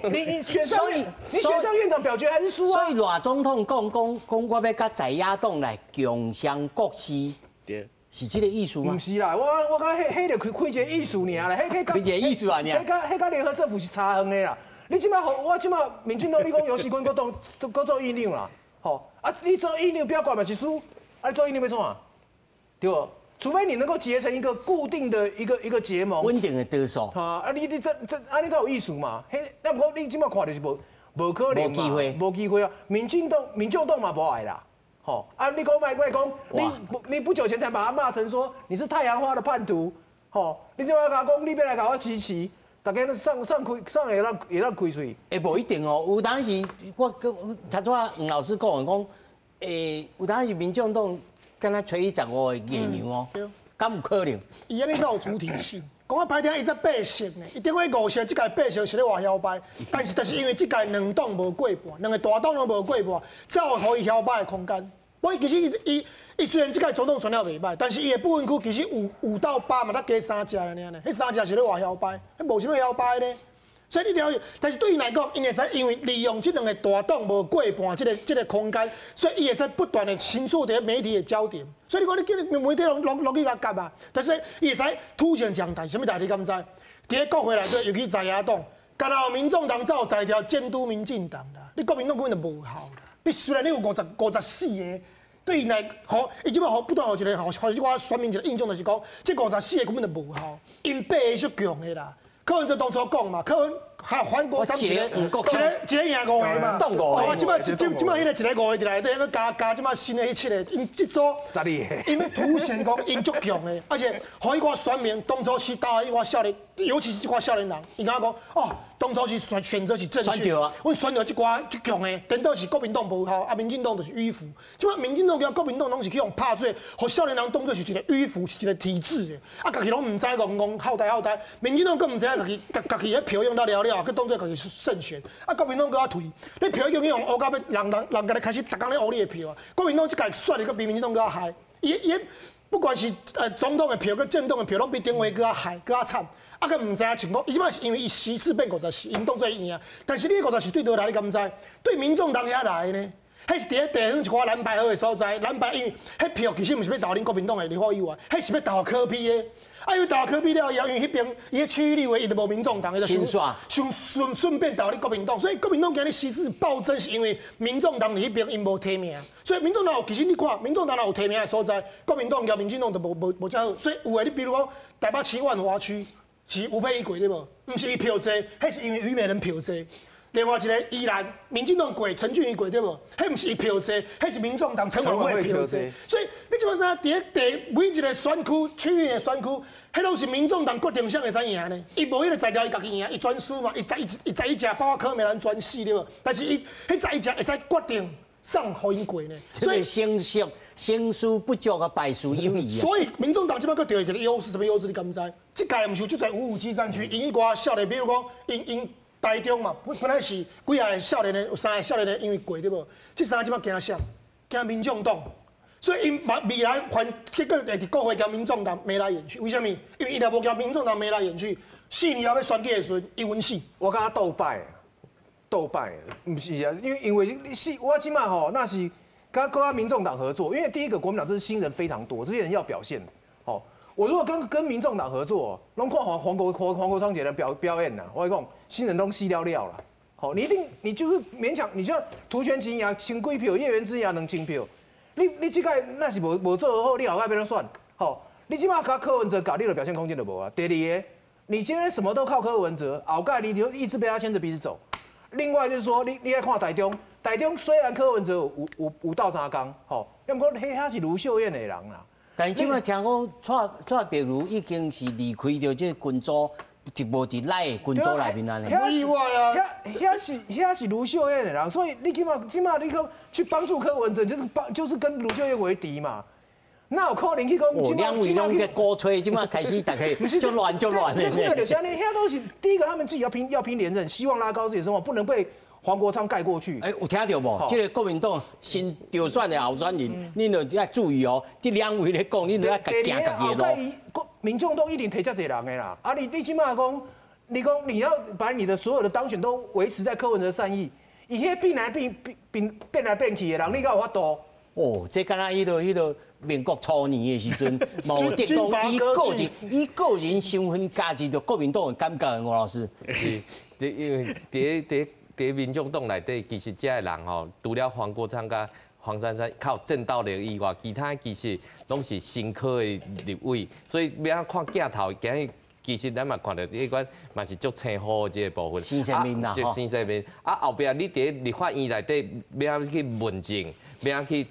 你選上，你選上院長表決還是輸啊？所以賴總統講講講，我欲佮在野黨來共商國是，對，是這個意思嗎？毋是啦，我感覺彼彼就開一個意思爾啦，彼開一個意思啊，彼佮聯合政府是差遠的啦。你這擺我這擺民進黨，你講游錫堃閣當閣做院長啦，吼啊！你做院長表決嘛是輸，啊！你做院長欲創啥？對無？除非你能夠結成一個固定的一個結盟，穩定的多數。哈啊！你這按呢才有意思嘛？彼，那毋過你這擺看就是無可能嘛，無機會，無機會啊！民進黨嘛無愛啦，吼啊！你講莫莫講，你不久前才把他罵成說你是太陽花的叛徒，吼！你這擺共我講，你欲來共我支持？大家上上開上會當開喙。欸，無一定哦，有當時我頭拄仔吳老師講的講，欸，有當時民進黨敢若揣15個月娘哦，敢有可能？伊按呢才有主體性。講較歹聽，伊才八席呢，伊頂過五席，這屆八席是咧外搖擺，但是因為這屆兩黨無過半，兩個大黨攏無過半，才有予伊搖擺的空間。我其實伊雖然這屆總統選了袂䆀，但是伊的不分區其實5到8嘛，才加三席爾呢，彼三席是咧外搖擺，彼無啥物搖擺呢。所以你了解，但是對伊來講，伊會使因為利用這兩個大黨無過半這個空間，所以伊會使不斷的形塑佇媒體的焦點。所以你講你叫你媒體攏去共夾啊，但是伊會使凸顯強大，啥物代誌你敢知？佇咧國會內底，尤其在野黨，敢若有民眾黨才有才調監督民進黨啦。你國民黨根本就無效啦。你雖然你有54個。對伊來，予伊這擺予不斷予一個，予這寡選民一個印象就是講，這54個根本就無效，𪜶八個足強的啦。柯文哲當初講嘛，柯文還韓國三一個贏五個嘛，哦，這擺這擺彼個一個五個佇內底，閣加這擺新的彼七個，𪜶這組，12個，𪜶欲凸顯講𪜶足強的，而且予彼寡選民當初去投彼寡少年，尤其是這寡少年人，伊感覺講，哦，當初是選擇是正確，阮選著這寡足強的，顛倒是國民黨無效，啊，民進黨就是迂腐。這擺民進黨佮國民黨攏是去予拍做，予少年人當做是一個迂腐，是一個體制的，啊，家己攏毋知戇戇好呆好呆，民進黨閣毋知影家己家己彼票用到了了，閣當做家己勝選，啊，國民黨閣較頹，你票已經予烏到欲，人家己開始逐工咧烏你的票啊。國民黨這屆選的閣比民進黨閣較害，伊不管是總統的票，佮政黨的票，攏比頂回閣較害，閣較慘。啊，閣毋知影像講，伊這擺是因為伊席次變54，𪜶當做贏啊。但是你54對佗來，你敢知？對民眾黨遐來的呢？彼是佇咧地方一寡藍白合的所在，藍白因為彼票其實毋是欲投恁國民黨的立法委員，彼是欲投柯 P 的。啊，因為投柯 P 了以後，因為彼邊伊的區域立委伊就無民眾黨，伊就想想順便投你國民黨，所以國民黨今日席次暴增，是因為民眾黨佇彼邊𪜶無提名，所以民眾黨有其實你看，民眾黨若有提名的所在，國民黨佮民進黨就無遮好。所以有的你比如講台北市萬華區是吳沛憶過對無？毋是伊票濟，彼是因為虞美人票濟。另外一个宜兰，民进党过，陈俊仪过对无？彼毋是伊票济，彼是民众党陈琬惠票济。所以你这摆知影，伫咧第每一个选区区域的选区，彼拢是民众党决定谁会使赢呢？伊无彼个才调，伊家己赢，伊全输嘛，伊十一伊十一席，包括柯美兰全死对无？但是伊彼十一席会使决定上予𪜶过呢。所以成熟成事不足啊，败事有余啊。所以民众党这摆阁著一个优势，什么优势？你敢知？这届毋是有足济五五七战区，𪜶以外少年，比如讲，𪜶𪜶台中嘛，本来是几个少年的，有三个少年的，因为过对无？这三个这摆惊啥？惊民众党，所以𪜶未来反结果会伫国会共民众党眉来眼去。为啥物？因为伊若无共民众党眉来眼去，4年后欲选举的时阵，伊稳死。我感觉斗败，斗败，毋是啊，因为你是我这摆吼，若是佮佮民众党合作，因为第一个国民党这是新人非常多，这些人要表现，吼。我如果跟民众党合作，拢看黄国昌姐的表演呐，我讲新人拢死了了啦。好，你一定你就是勉强，你像涂全勤赢千几票，叶元之赢2000票，你这个若是无做好，你后盖欲按怎选？好，你这摆共柯文哲搞，你的表现空间就无啊。第二个，你今天什么都靠柯文哲，后盖你就一直被他牵着鼻子走。另外就是说，你爱看台中，台中虽然柯文哲有斗相共，吼，毋过彼遐是卢秀燕的人啦。但是这摆听讲，蔡壁如已经是离开著这个群组，就无伫赖的群组内面按呢。无意外啊！遐是卢秀燕的人，所以你起码这摆你去去帮助柯文哲，就是跟卢秀燕为敌嘛。哪有可能去讲？哦，两位拢去鼓吹，这摆开始大家就乱就乱的。这就是按呢，遐都是第一个，他们自己要拼连任，希望拉高自己的声望，不能被黄国昌盖过去。哎，有听到无？这个国民党新当选的候选人，恁就要注意哦。这两位咧讲，恁就爱行家己的路。民众党一定提遮济人的啦。啊，你这摆讲，你讲你要把你的所有的当选都维持在柯文哲善意，伊彼变来变变变变来变去的人，你敢有法度？哦，这敢若彼个民国初年的时阵，毛泽东以个人身份加入著国民党的感觉，吴老师。是，这因为伫民众党内底，其实这个人吼，除了黄国昌佮黄珊珊较有战斗力以外，其他其实拢是新科的立委，所以欲按怎看镜头，今日其实咱嘛看著这款嘛是足青好的这个部分。新鲜面啦，就新鲜面。啊，后壁你伫立法院内底欲按怎去问政，欲按怎去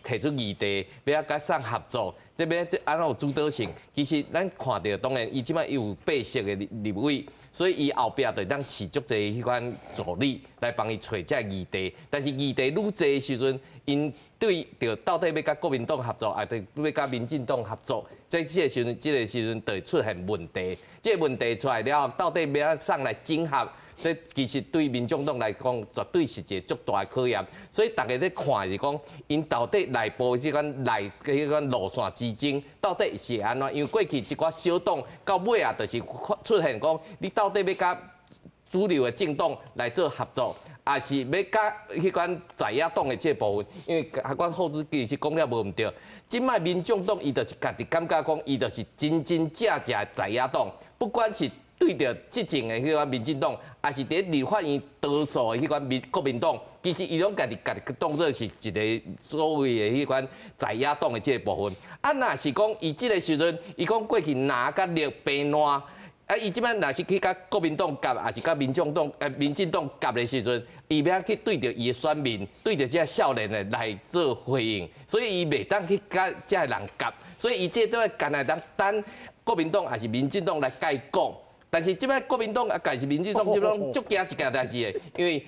提出议题，欲按怎佮谁合作，这边这按怎有主导性？其实咱看著，当然伊这摆有八席的立委，所以伊后壁就会当饲足济彼款助理来帮伊揣这议题。但是议题愈济的时阵，𪜶对著到底欲佮国民党合作，抑是欲佮民进党合作？这个时阵就会出现问题。这个问题出来了后，到底欲按怎来整合？这其实对民众党来讲，绝对是一个足大的考验。所以大家咧看是讲，𪜶到底内部这款内彼款路线之争，到底是按怎？因为过去一寡小党到尾啊，就是出现讲，你到底欲佮主流的政党来做合作，抑是欲佮彼款在野党的这个部分？因为阿关后子其实讲了无毋对。这摆民众党伊就是家己感觉讲，伊就是真真正正的在野党，不管是对著执政的彼款民进党，抑是伫立法院多数的彼款国民党，其实伊拢家己当做是一个所谓的彼款在野党的这个部分。啊，若是讲伊这个时阵，伊讲过去蓝佮绿白烂，啊，伊这摆若是去佮国民党夹，抑是佮民进党夹的时阵，伊欲去对著伊的选民，对著这少年的来做回应，所以伊袂当去佮这个人夹，所以伊这都干焦当等国民党抑是民进党来共伊讲。但是这摆国民党啊，抑是民进党，这拢足惊一件代志的，因为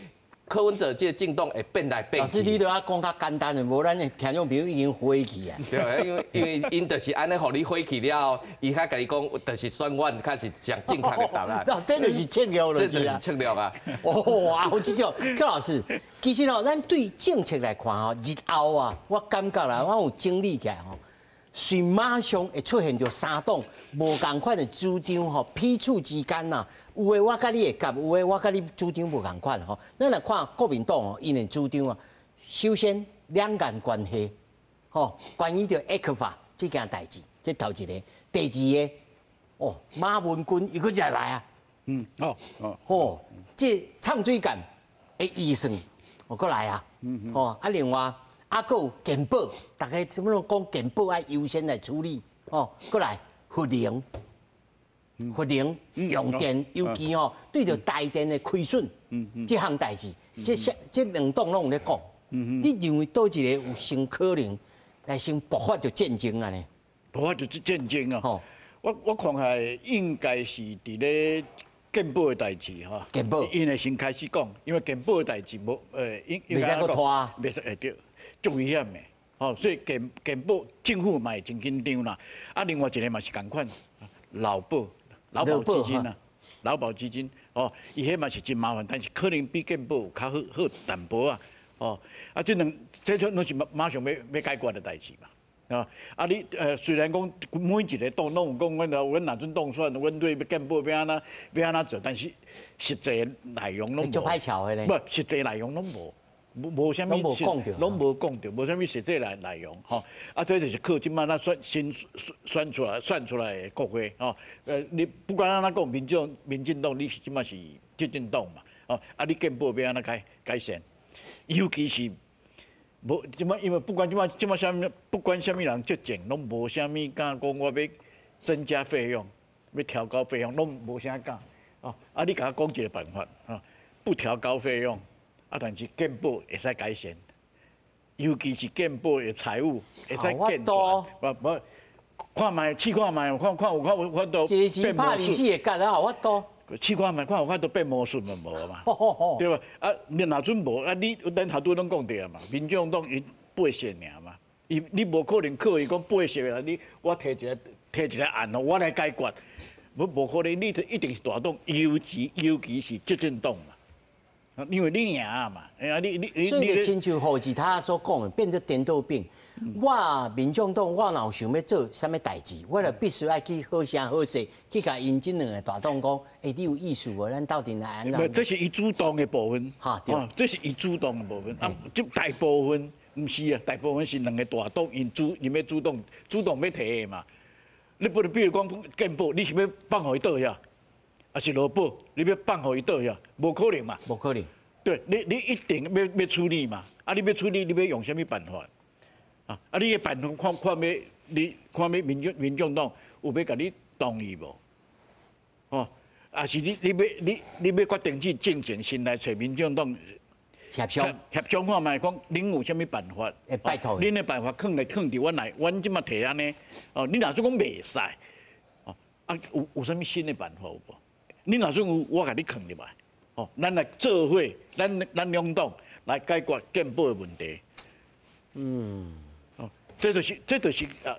柯文哲这个政党会变来变去。老师，你都爱讲较简单的，无咱的听众朋友已经火去啊。对，因为𪜶就是按呢，予你火去了后，伊较共你讲，就是选我较是上正确的答案。这就是策略了，这就是策略啊。哦，啊，有这种，柯老师，其实哦，咱对政策来看吼，日后啊，我感觉啦，我有整理起来吼。随马上会出现著三党无仝款的主张吼，彼此之间呐，有的我佮你会夹，有的我佮你主张无仝款吼。咱来看国民党哦，𪜶的主张啊，首先两岸关系，吼，关于著 ECFA 这件代志，这头一个，第二个，哦，马文君伊阁入来啊，吼，这唱水干的医生，哦，阁来啊，吼，啊，另外。啊，阁有健保，大家怎么拢讲健保爱优先来处理，哦，阁来核能，核能、用电，尤其吼对著台电的亏损，這項代誌，這這兩黨攏有咧講。你認為佗一个有先可能來先爆發著戰爭啊呢？爆發著戰爭啊！我看起來應該是佇咧健保的代誌吼。健保。𪜶會先開始講，因為健保的代誌無應袂使閣拖，袂使會對，足危險的。吼，所以健保政府嘛會真緊張啦。啊，另外一个嘛是仝款，勞保。勞保基金啊，勞保基金哦，伊彼嘛是真麻煩，但是可能比健保有較好好淡薄啊，哦，啊，這兩這種攏是馬上欲解決的代誌嘛，啊，啊你雖然講每一个黨攏有講，阮若陣當選，阮對健保欲按怎欲按怎做，但是實際內容攏無。足歹撨的咧。無，實際內容攏無。無啥物，攏無講著，無啥物實際內容吼。啊，這就是靠這擺咱選新選出來的國會吼。你不管按怎講，民進黨你是這擺是執政黨嘛，哦，啊，你健保欲按怎改善，尤其是無這擺，因為不管這擺這擺啥物，不管啥物人執政，攏無啥物敢講我欲增加費用，欲調高費用，攏無啥敢。哦，啊，你共我講一個辦法，啊，不調高費用。啊，但是健保會使改善，尤其是健保的財務會使健全。無無，看覓試看覓，看看有看有法度變魔術。一個錢拍二四個角啊，有法度。試看覓，看有法度變魔術嘛無嘛？對吧？啊，你若準無啊，你咱頭拄攏講著啊嘛，民眾黨伊八席爾嘛，伊你無可能靠伊講八席啦，你我提一個案我來解決，無可能，你一定是大黨，尤其是執政黨嘛。因為你贏嘛，哎呀，你所以就親像胡志他所講的，變做顛倒變。我民眾黨，我若有想欲做啥物代誌，我就必須愛去好聲好勢去共𪜶這兩个大黨講，欸，你有意思無？咱鬥陣來按怎？這是伊主動的部分，哈，對，這是伊主動的部分。啊，這大部分毋是啊，大部分是兩个大黨𪜶主，𪜶欲主動欲提的嘛。你不能比如講健保，你是欲放予伊倒遐，抑是勞保，你欲放予伊倒遐，無可能嘛？無可能。對，你一定欲處理嘛？啊，你欲處理，你欲用啥物辦法？啊，你的辦法看看欲，你看欲民眾黨有欲共你同意無？哦，抑是你欲決定去進前先來揣民眾黨協商協商看覓，講恁有啥物辦法？會拜託。恁的辦法囥來囥佇阮內，阮這馬提按呢？哦，你若說講袂使，哦，啊有啥物新的辦法有無？你若說有，我共你囥入來。哦，咱來做伙，咱兩黨來解決健保的問題。哦，這就是啊，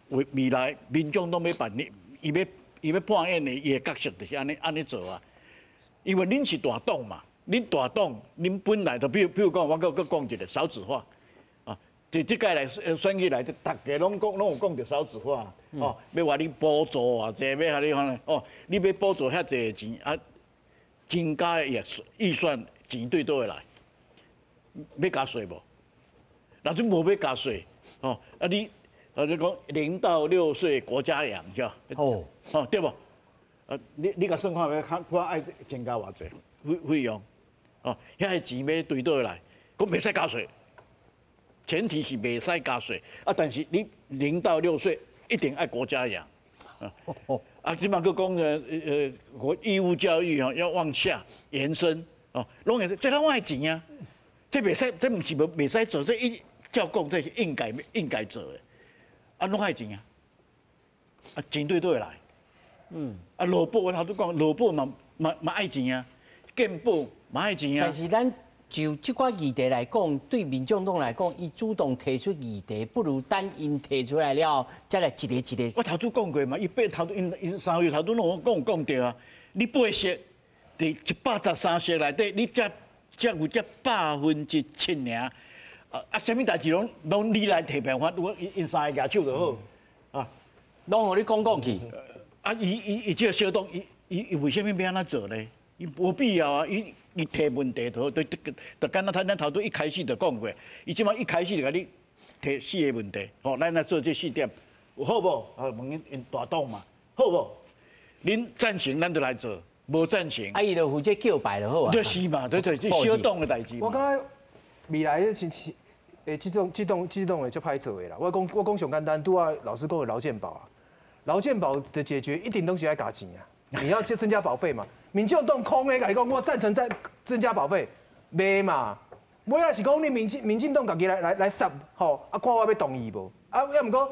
未來民眾黨欲扮演，伊欲扮演的伊的角色就是按呢做啊。因為恁是大黨嘛，恁大黨，恁本來就比如講，我閣講一個少子化，啊，佇這屆來選舉來，逐家攏講攏有講著少子化，哦，欲話你補助偌濟，欲予你看哦，你欲補助遐濟錢啊？增加的預算錢對佗位來？欲加稅無？若陣無欲加稅，哦，啊你啊你講0到6歲國家養是吧？哦，哦對無？啊你共算看覓，看看愛增加偌濟費用，哦，遐个錢欲對佗位來？講袂使加稅，前提是袂使加稅，啊，但是你0到6歲一定愛國家養。啊，這馬閣講國義務教育吼要往下延伸哦，攏會使，這攏愛錢啊，這袂使，這毋是無袂使做，這一照講這是應該做的，啊，攏愛錢啊，啊，錢對佗位來？啊，勞保我頭拄講，勞保嘛愛錢啊，健保嘛愛錢啊。但是咱就這寡議題來講，對民眾黨來講，伊主動提出議題，不如等𪜶提出來了後，才來一个一个。我頭拄講過嘛，伊八頭𪜶𪜶3月頭拄攏有講著啊。你八席，佇113席內底，你才有這7%爾，啊，啥物代誌攏你來提辦法，我𪜶三个舉手就好，啊，攏予你講講去。啊，伊這个小黨，伊為啥物欲按怎做呢？伊無必要啊，伊提問題就好，就敢若咱頭拄一開始就講過，伊這擺一開始就共你提四個問題，吼，咱來做這四點，有好無？啊，問𪜶大黨嘛，好無？恁贊成，咱就來做；無贊成，啊，伊就負責叫牌就好啊。就是嘛，對，這小黨的代誌。我感覺未來是欸，這種會足歹做的啦。我講上簡單，拄仔老師講的勞健保啊，劳健保的解决一定拢是爱加钱啊，你要增加保费嘛。民进党空的，共你讲我赞成再增加保费，袂嘛？尾仔是讲你民进党家己来杀吼，啊看我欲同意无？啊，抑毋过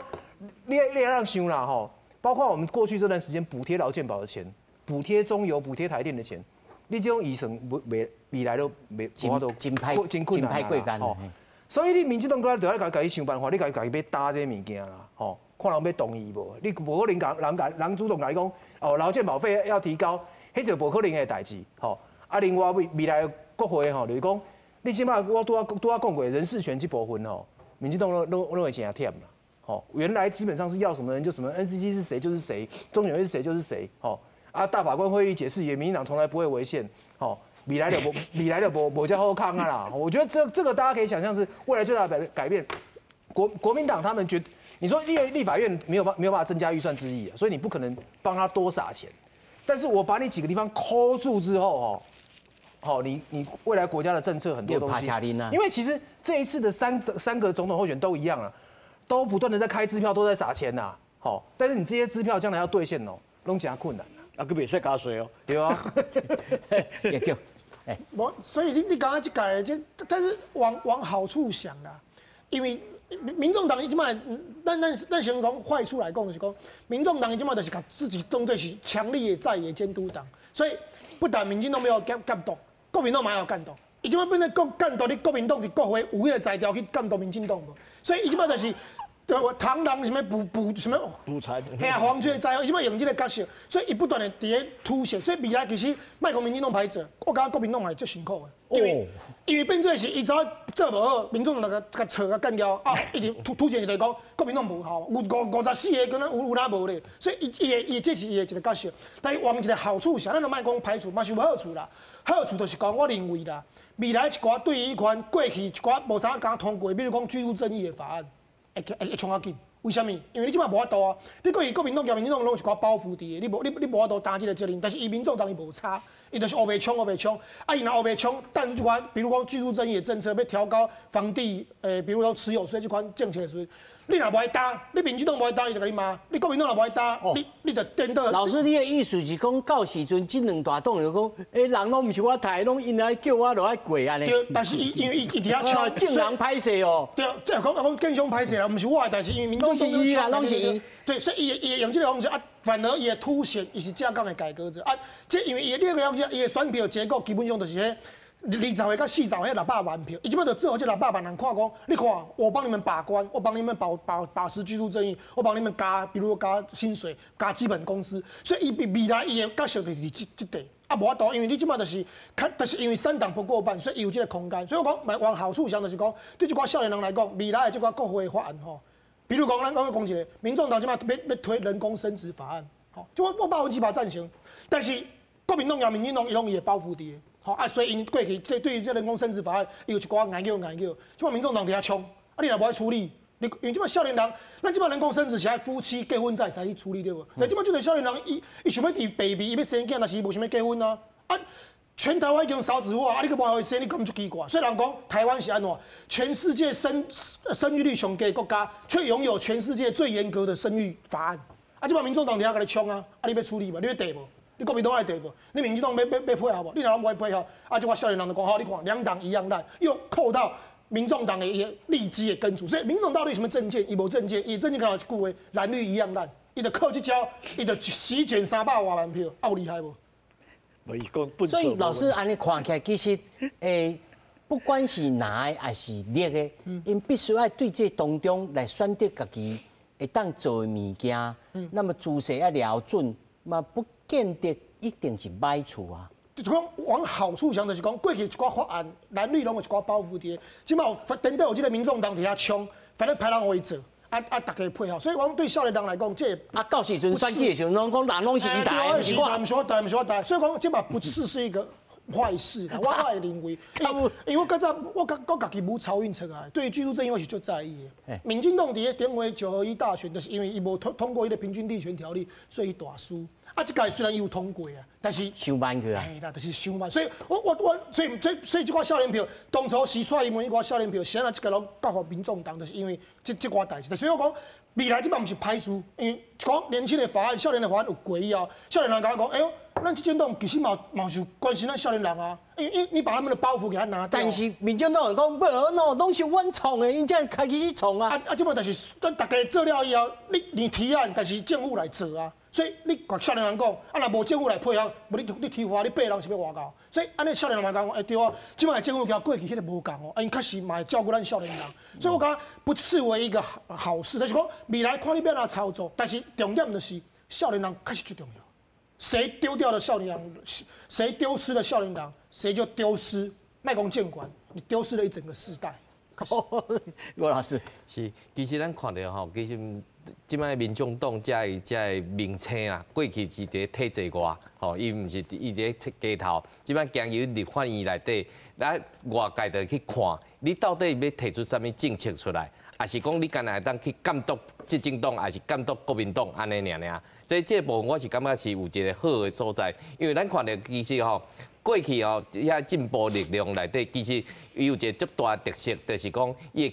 你会当想啦吼，包括我们过去这段时间补贴劳健保的钱，补贴中油、补贴台电的钱，你这种预算未未来都袂无法度真歹真困难吼。所以你民进党阁就爱家己想办法，你家己欲担这个物件啦，吼，看人欲同意无？你无可能共人共人主动共你讲，哦，劳健保费要提高，彼就无可能的代志，吼。啊，另外未来国会吼，就是讲，你这摆我拄仔讲过人事权这部分吼，民进党拢会真忝啦，吼。原来基本上是要什么人就什么，NCC 是谁就是谁，中选会是谁就是谁，吼。啊，大法官会议解释也，民进党从来不会违宪，吼。未来就无遮好康啊啦！我觉得这个大家可以想象是未来最大的改变。国民党他们觉，你说立法院没有办法增加预算之意啊，所以你不可能帮他多撒钱。但是我把你几个地方抠住之后哦，好，你未来国家的政策很多东西，因为其实这一次的三个总统候选都一样啊，都不断的在开支票，都在撒钱呐。好，但是你这些支票将来要兑现哦，拢真困难。啊，阁袂使加税哦。对啊，也对。无，所以你刚刚这改这，但是往好处想啦，因为民众党伊这摆，咱先讲坏处来讲，就是讲，民众党伊这摆就是共自己当做是强力的在野监督党，所以不但民进党欲监督，国民党嘛欲监督，伊这摆变成国监督你国民党伫国会有彼个才调去监督民进党无，所以伊这摆就是。对，螳螂什么捕捕什么捕蝉，嘿啊，黄雀在后，伊这摆用这个角色，所以伊不断的伫咧凸显，所以未来其实莫讲民进党歹做，我感觉国民党会足辛苦的，因为变做是伊知影做无好，民众就共吵共干谯啊，一直凸显一个讲国民党无效，有54个，敢若有哪无咧，所以伊伊会伊这是伊的一个角色，但是往一个好处想，咱都莫讲排除，嘛是有好处啦。好处就是讲，我认为啦，未来一寡对于彼款过去一寡无啥敢通过，比如讲居住正义的法案，会冲较紧。为啥物？因为你这摆无法度啊！你过去国民党、民进党拢有一寡包袱伫的，你无法度担这个责任。但是伊民众党伊无差，伊就是乌白冲乌白冲。啊，伊若乌白冲，但是这款，比如讲居住正义的政策，欲调高房地，比如讲持有税这款政策的时阵，你若无爱担，你民进党无爱担，伊就共你骂；你国民党若无爱担，你就颠倒。老师，你的意思是讲，到时阵这两大党就讲，欸，人拢毋是我刣，拢𪜶来叫我落来过按呢。对，但是伊因为伊伫遐敲，众人歹势哦。对，这讲建商歹势啦，毋是我的代志，因为民众拢是伊啦，拢是伊。对，所以伊会用这个方式啊，反而伊会凸显伊是正港的改革者啊。这因为伊的另一个方式，伊的选票结构基本上就是彼20岁到40岁彼600万票，伊这摆就做予这六百万人看讲，你看我帮你们把关，我帮你们把持居住正义，我帮你们加，比如加薪水、加基本工资，所以伊未来伊的角色就是这这块。啊，无法度，因为你这摆就是，就是因为三党不过半，所以伊有这个空间。所以我讲，往好处想就是讲，对这寡少年人来讲，未来的这寡国会法案吼，比如讲，咱讲讲一个，民众党这摆欲推人工生殖法案，吼，就我100%赞成，但是国民党佮民进党伊拢伊的包袱伫。吼啊，所以𪜶过去对于这人工生殖法案，伊有一寡硬叫硬叫，这摆民众党伫遐冲，啊，你若无爱处理，你因为这摆少年人，咱这摆人工生殖是爱夫妻结婚才会使去处理对无？但这摆就侪少年人，伊想欲伫 baby，伊欲生囝，但是伊无想欲结婚啊，啊，全台湾已经少子化，啊，你阁无予伊生，你感觉足奇怪。所以人讲台湾是按怎？全世界生育率上低的国家，却拥有全世界最严格的生育法案。啊，这摆民众党伫遐共你冲啊，啊，你欲处理无？你欲缀无？你国民党爱缀无？你民进党欲配合无？你若拢无爱配合，啊，这寡少年人就讲好，你看两党一样烂，又扣到民众党的一个利基的根础。所以民众党到底什么政见？伊无政见，伊政见敢若一句话，蓝绿一样烂。伊就靠这招，伊就席卷300外万票，啊有厉害无？所以老师按呢看起来，其实不管是蓝的还是绿的，𪜶必须爱对这当中来选择家己会当做的物件，那么姿势爱瞄准，嘛不见得一定是歹处啊。就是讲往好处想，就是讲过去一寡法案，蓝绿拢有一寡包袱伫，这摆有颠倒有这个民众党伫遐冲，反正歹人予伊做。啊啊！大家配合，所以讲对少年人来讲，这啊到时阵选举的时阵，拢讲人拢是伊代，毋是我，毋是我代，毋是我代。所以讲这嘛不是是一个坏事，我会认为，因为我较早我家己舞草运出来，对于居住正义我是足在意的。民进党伫咧顶回九合一大选，就是因为伊无通过彼个平均地权条例，所以伊大输。啊，这届虽然伊有通过啊，但是伤慢去啊。嘿啦，就是伤慢。所以我我我，所以所以所以这寡少年票，当初时蔡英文彼寡少年票，是按怎这届拢交予民众党，就是因为这寡代志。所以我讲，未來這擺毋是歹事，因為講年輕的法案、少年的法案有過以後，少年人共我講，哎喲，咱執政黨其實嘛嘛是關心咱少年人啊，因為你把他們的包袱給他拿掉。但是民進黨人講，無喏，攏是阮創的，𪜶才開始創啊。啊，這擺就是咱大家做了以後，你提案，但是政府來做啊。所以你共少年人講，啊，若無政府來配合，無你提法，你八人是欲偌𠢕？所以按呢少年人嘛講，欸對啊，這擺政府共過去彼個無仝哦，啊𪜶確實嘛會照顧咱少年人，所以我感覺不啻為一個好事。就是講未來看你欲按怎操作，但是重點就是少年人確實最重要。誰丟掉了少年人，誰丟失了少年人，誰就丟失莫講政權，你丟失了一整個世代。郭老師是，其實咱看著吼，其實。這擺民眾黨這个這个名稱啊，過去是佇體制外，吼，伊毋是伊佇咧街頭。這擺經由立法院內底，咱外界就去看，你到底欲提出啥物政策出來，抑是講你干焦會當去監督執政黨，抑是監督國民黨按呢爾爾。這部分我是感覺是有一個好的所在，因為咱看著其實吼，過去吼遐進步力量內底，其實伊有一個足大的特色，就是講伊會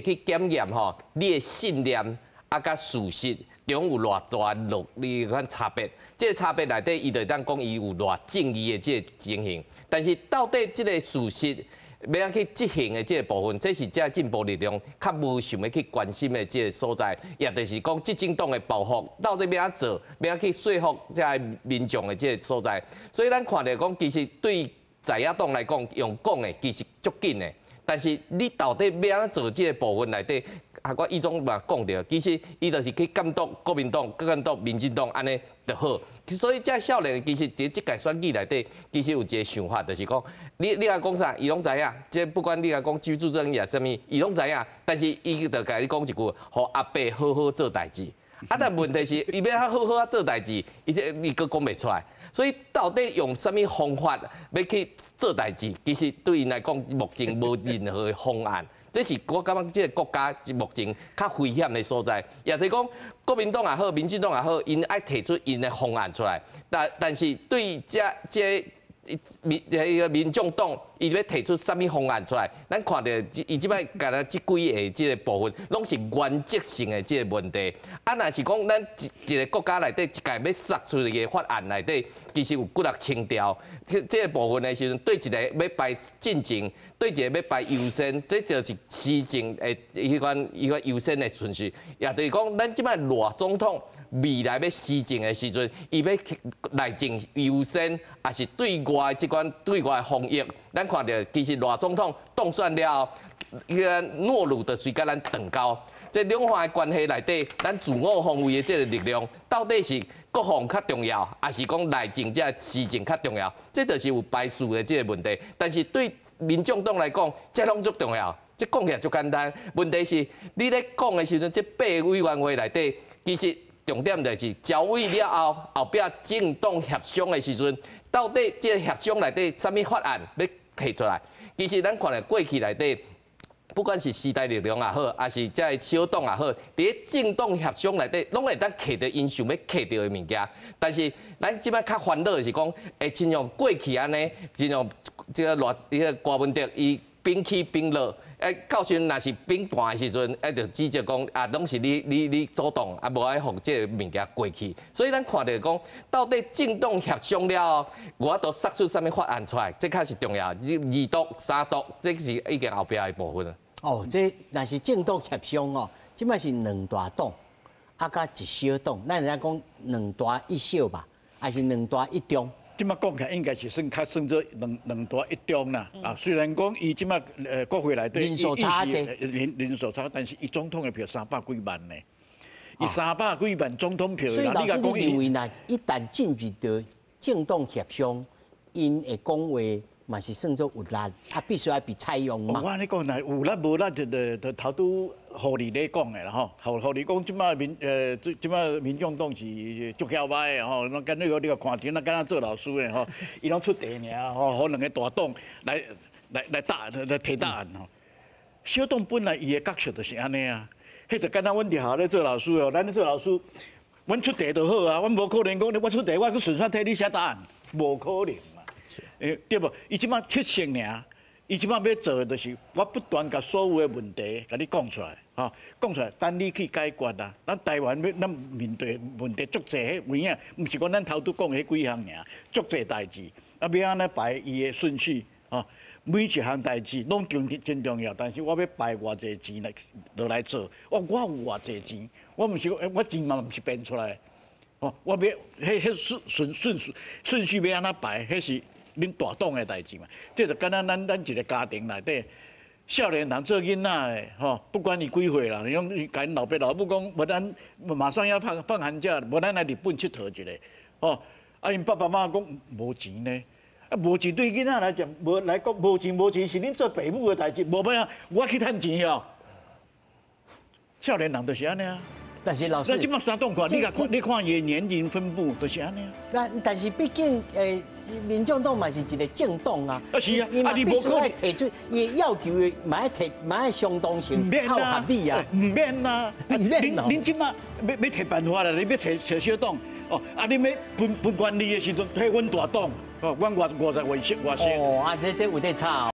去檢驗吼你的信念。啊，佮事實中有偌大落，你款差別，這個差別內底，伊就會當講伊有偌正義的這個情形。但是到底這個事實欲按怎去執行的這個部分，這是這進步力量較無想欲去關心的這個所在，也就是講執政黨的包袱到底欲按怎做，欲按怎去說服這个民眾的這個所在。所以咱看著講，其實對在野黨來講，用講的其實足緊的，但是你到底欲按怎做這個部分內底？啊，我伊總嘛講著，其實伊就是去監督國民黨、監督民進黨按呢就好。所以這少年其實佇這屆選舉內底，其實有一個想法，就是講你若講啥，伊攏知影。這不管你若講居住正義抑啥物，伊攏知影。但是伊就共你講一句，予阿伯好好做代誌。啊，但問題是，伊欲好好仔做代誌，伊這伊閣講袂出來。所以到底用啥物方法欲去做代誌，其實對𪜶來講，目前無任何的方案。這是我感覺這個國家目前較危險的所在，也就是講，國民黨也好，民進黨也好，𪜶愛提出𪜶的方案出來，但是對這民彼个民眾黨，伊欲提出啥物方案出來？咱看著伊這擺干焦這幾个這個部分，攏是原則性的這個問題。啊，若是講咱一一个國家內底一屆欲殺出一个法案內底，其實有幾若千條。這個部分的時陣，對一个欲排進前，對一个欲排優先，這就是施政的彼款彼款優先的順序。也就是講，咱這擺賴總統未來欲施政的時陣，伊欲內政優先，抑是對外這款對外防疫，咱看著其實賴總統當選了後，彼个諾魯就隨共咱斷交。這兩岸的關係內底，咱自我防衛的這個力量，到底是國防較重要，抑是講內政這施政較重要？這就是有排序的這個問題。但是對民眾黨來講，這攏足重要。這講起來足簡單，問題是你咧講的時陣，這八個委員會內底，其實重點就是召委了後，後壁政黨協商的時陣，到底這個協商內底啥物法案欲提出來？其實咱看著過去內底，不管是時代力量也好，抑是這个小黨也好，佇咧政黨協商內底，攏會當摕著𪜶想欲摕著的物件。但是咱這擺較煩惱的是講，會親像過去按呢，親像這个賴彼个柯文哲伊兵起兵落，欸，到時陣若是兵盤的時陣，欸，就指責講啊，攏是你主動，啊，無愛予這个物件過去。所以咱看著講，到底政黨協商了後，有法度殺出啥物法案出來，這較是重要。二讀、三讀，這是已經後壁的部分。哦，這若是政黨協商哦，這擺是兩大黨，啊，佮一小黨，咱會使講兩大一小吧，抑是兩大一中？這擺講起來應該是算較算做兩大一中啦。啊，雖然講伊這擺國會內底人數差濟，人數差，但是伊總統的票三百幾萬呢，伊三百幾萬總統票。所以老師，你認為若一旦進入到政黨協商，𪜶會講話嘛是算做有力，啊，必須愛被採用嘛。我按呢講，若有力無力，就頭拄予你咧講的啦吼。予你講，這擺民這這擺民眾黨是足囂掰的吼，攏敢若你個看見，那敢若做老師的吼，伊攏出題爾吼，予兩個大黨來答來提答案吼。小黨本來伊的角色就是按呢啊，彼就敢若阮佇學校咧做老師哦，咱咧做老師，阮出題就好啊，阮無可能講我出題，我閣順煞替你寫答案，無可能嘛。欸，對無？伊這擺七成爾，伊這擺欲做的就是我不斷共所有的問題共你講出來，吼，講出來，等你去解決啊。咱台灣欲咱面對問題足濟，彼有影，毋是講咱頭拄講彼幾項爾，足濟代誌，啊，欲按呢排伊的順序，吼，每一項代誌攏真真重要，但是我欲排偌濟錢來落來做，我有偌濟錢，我毋是我錢嘛毋是編出來，吼，我欲彼彼順順順順序欲按怎排，彼是恁大黨的代誌嘛。這就敢若咱一个家庭內底，少年人做囡仔的，吼，不管伊幾歲啦，你講共𪜶老爸老母講，無咱馬上要放放寒假，無咱來日本𨑨迌一下，吼，啊，𪜶爸爸媽媽講無錢呢，啊，無錢對囡仔來講，無來講無錢無錢是恁做爸母的代誌，無欲啊，我去趁錢哦。少年人就是按呢啊。但是老師，那這擺三黨看，你看你看伊的年齡分布就是按呢。那但是畢竟，民眾黨嘛是一个政黨啊。啊是啊，伊嘛必須愛提出伊的要求的，嘛愛提，嘛愛相當性，夠合理啊。毋免啊，毋免哦。恁這擺欲提辦法啦，你欲揣揣小黨，哦，啊，你欲分分權力的時陣，彼阮大黨，哦，阮五五十位席外席。哦，啊，這有得吵。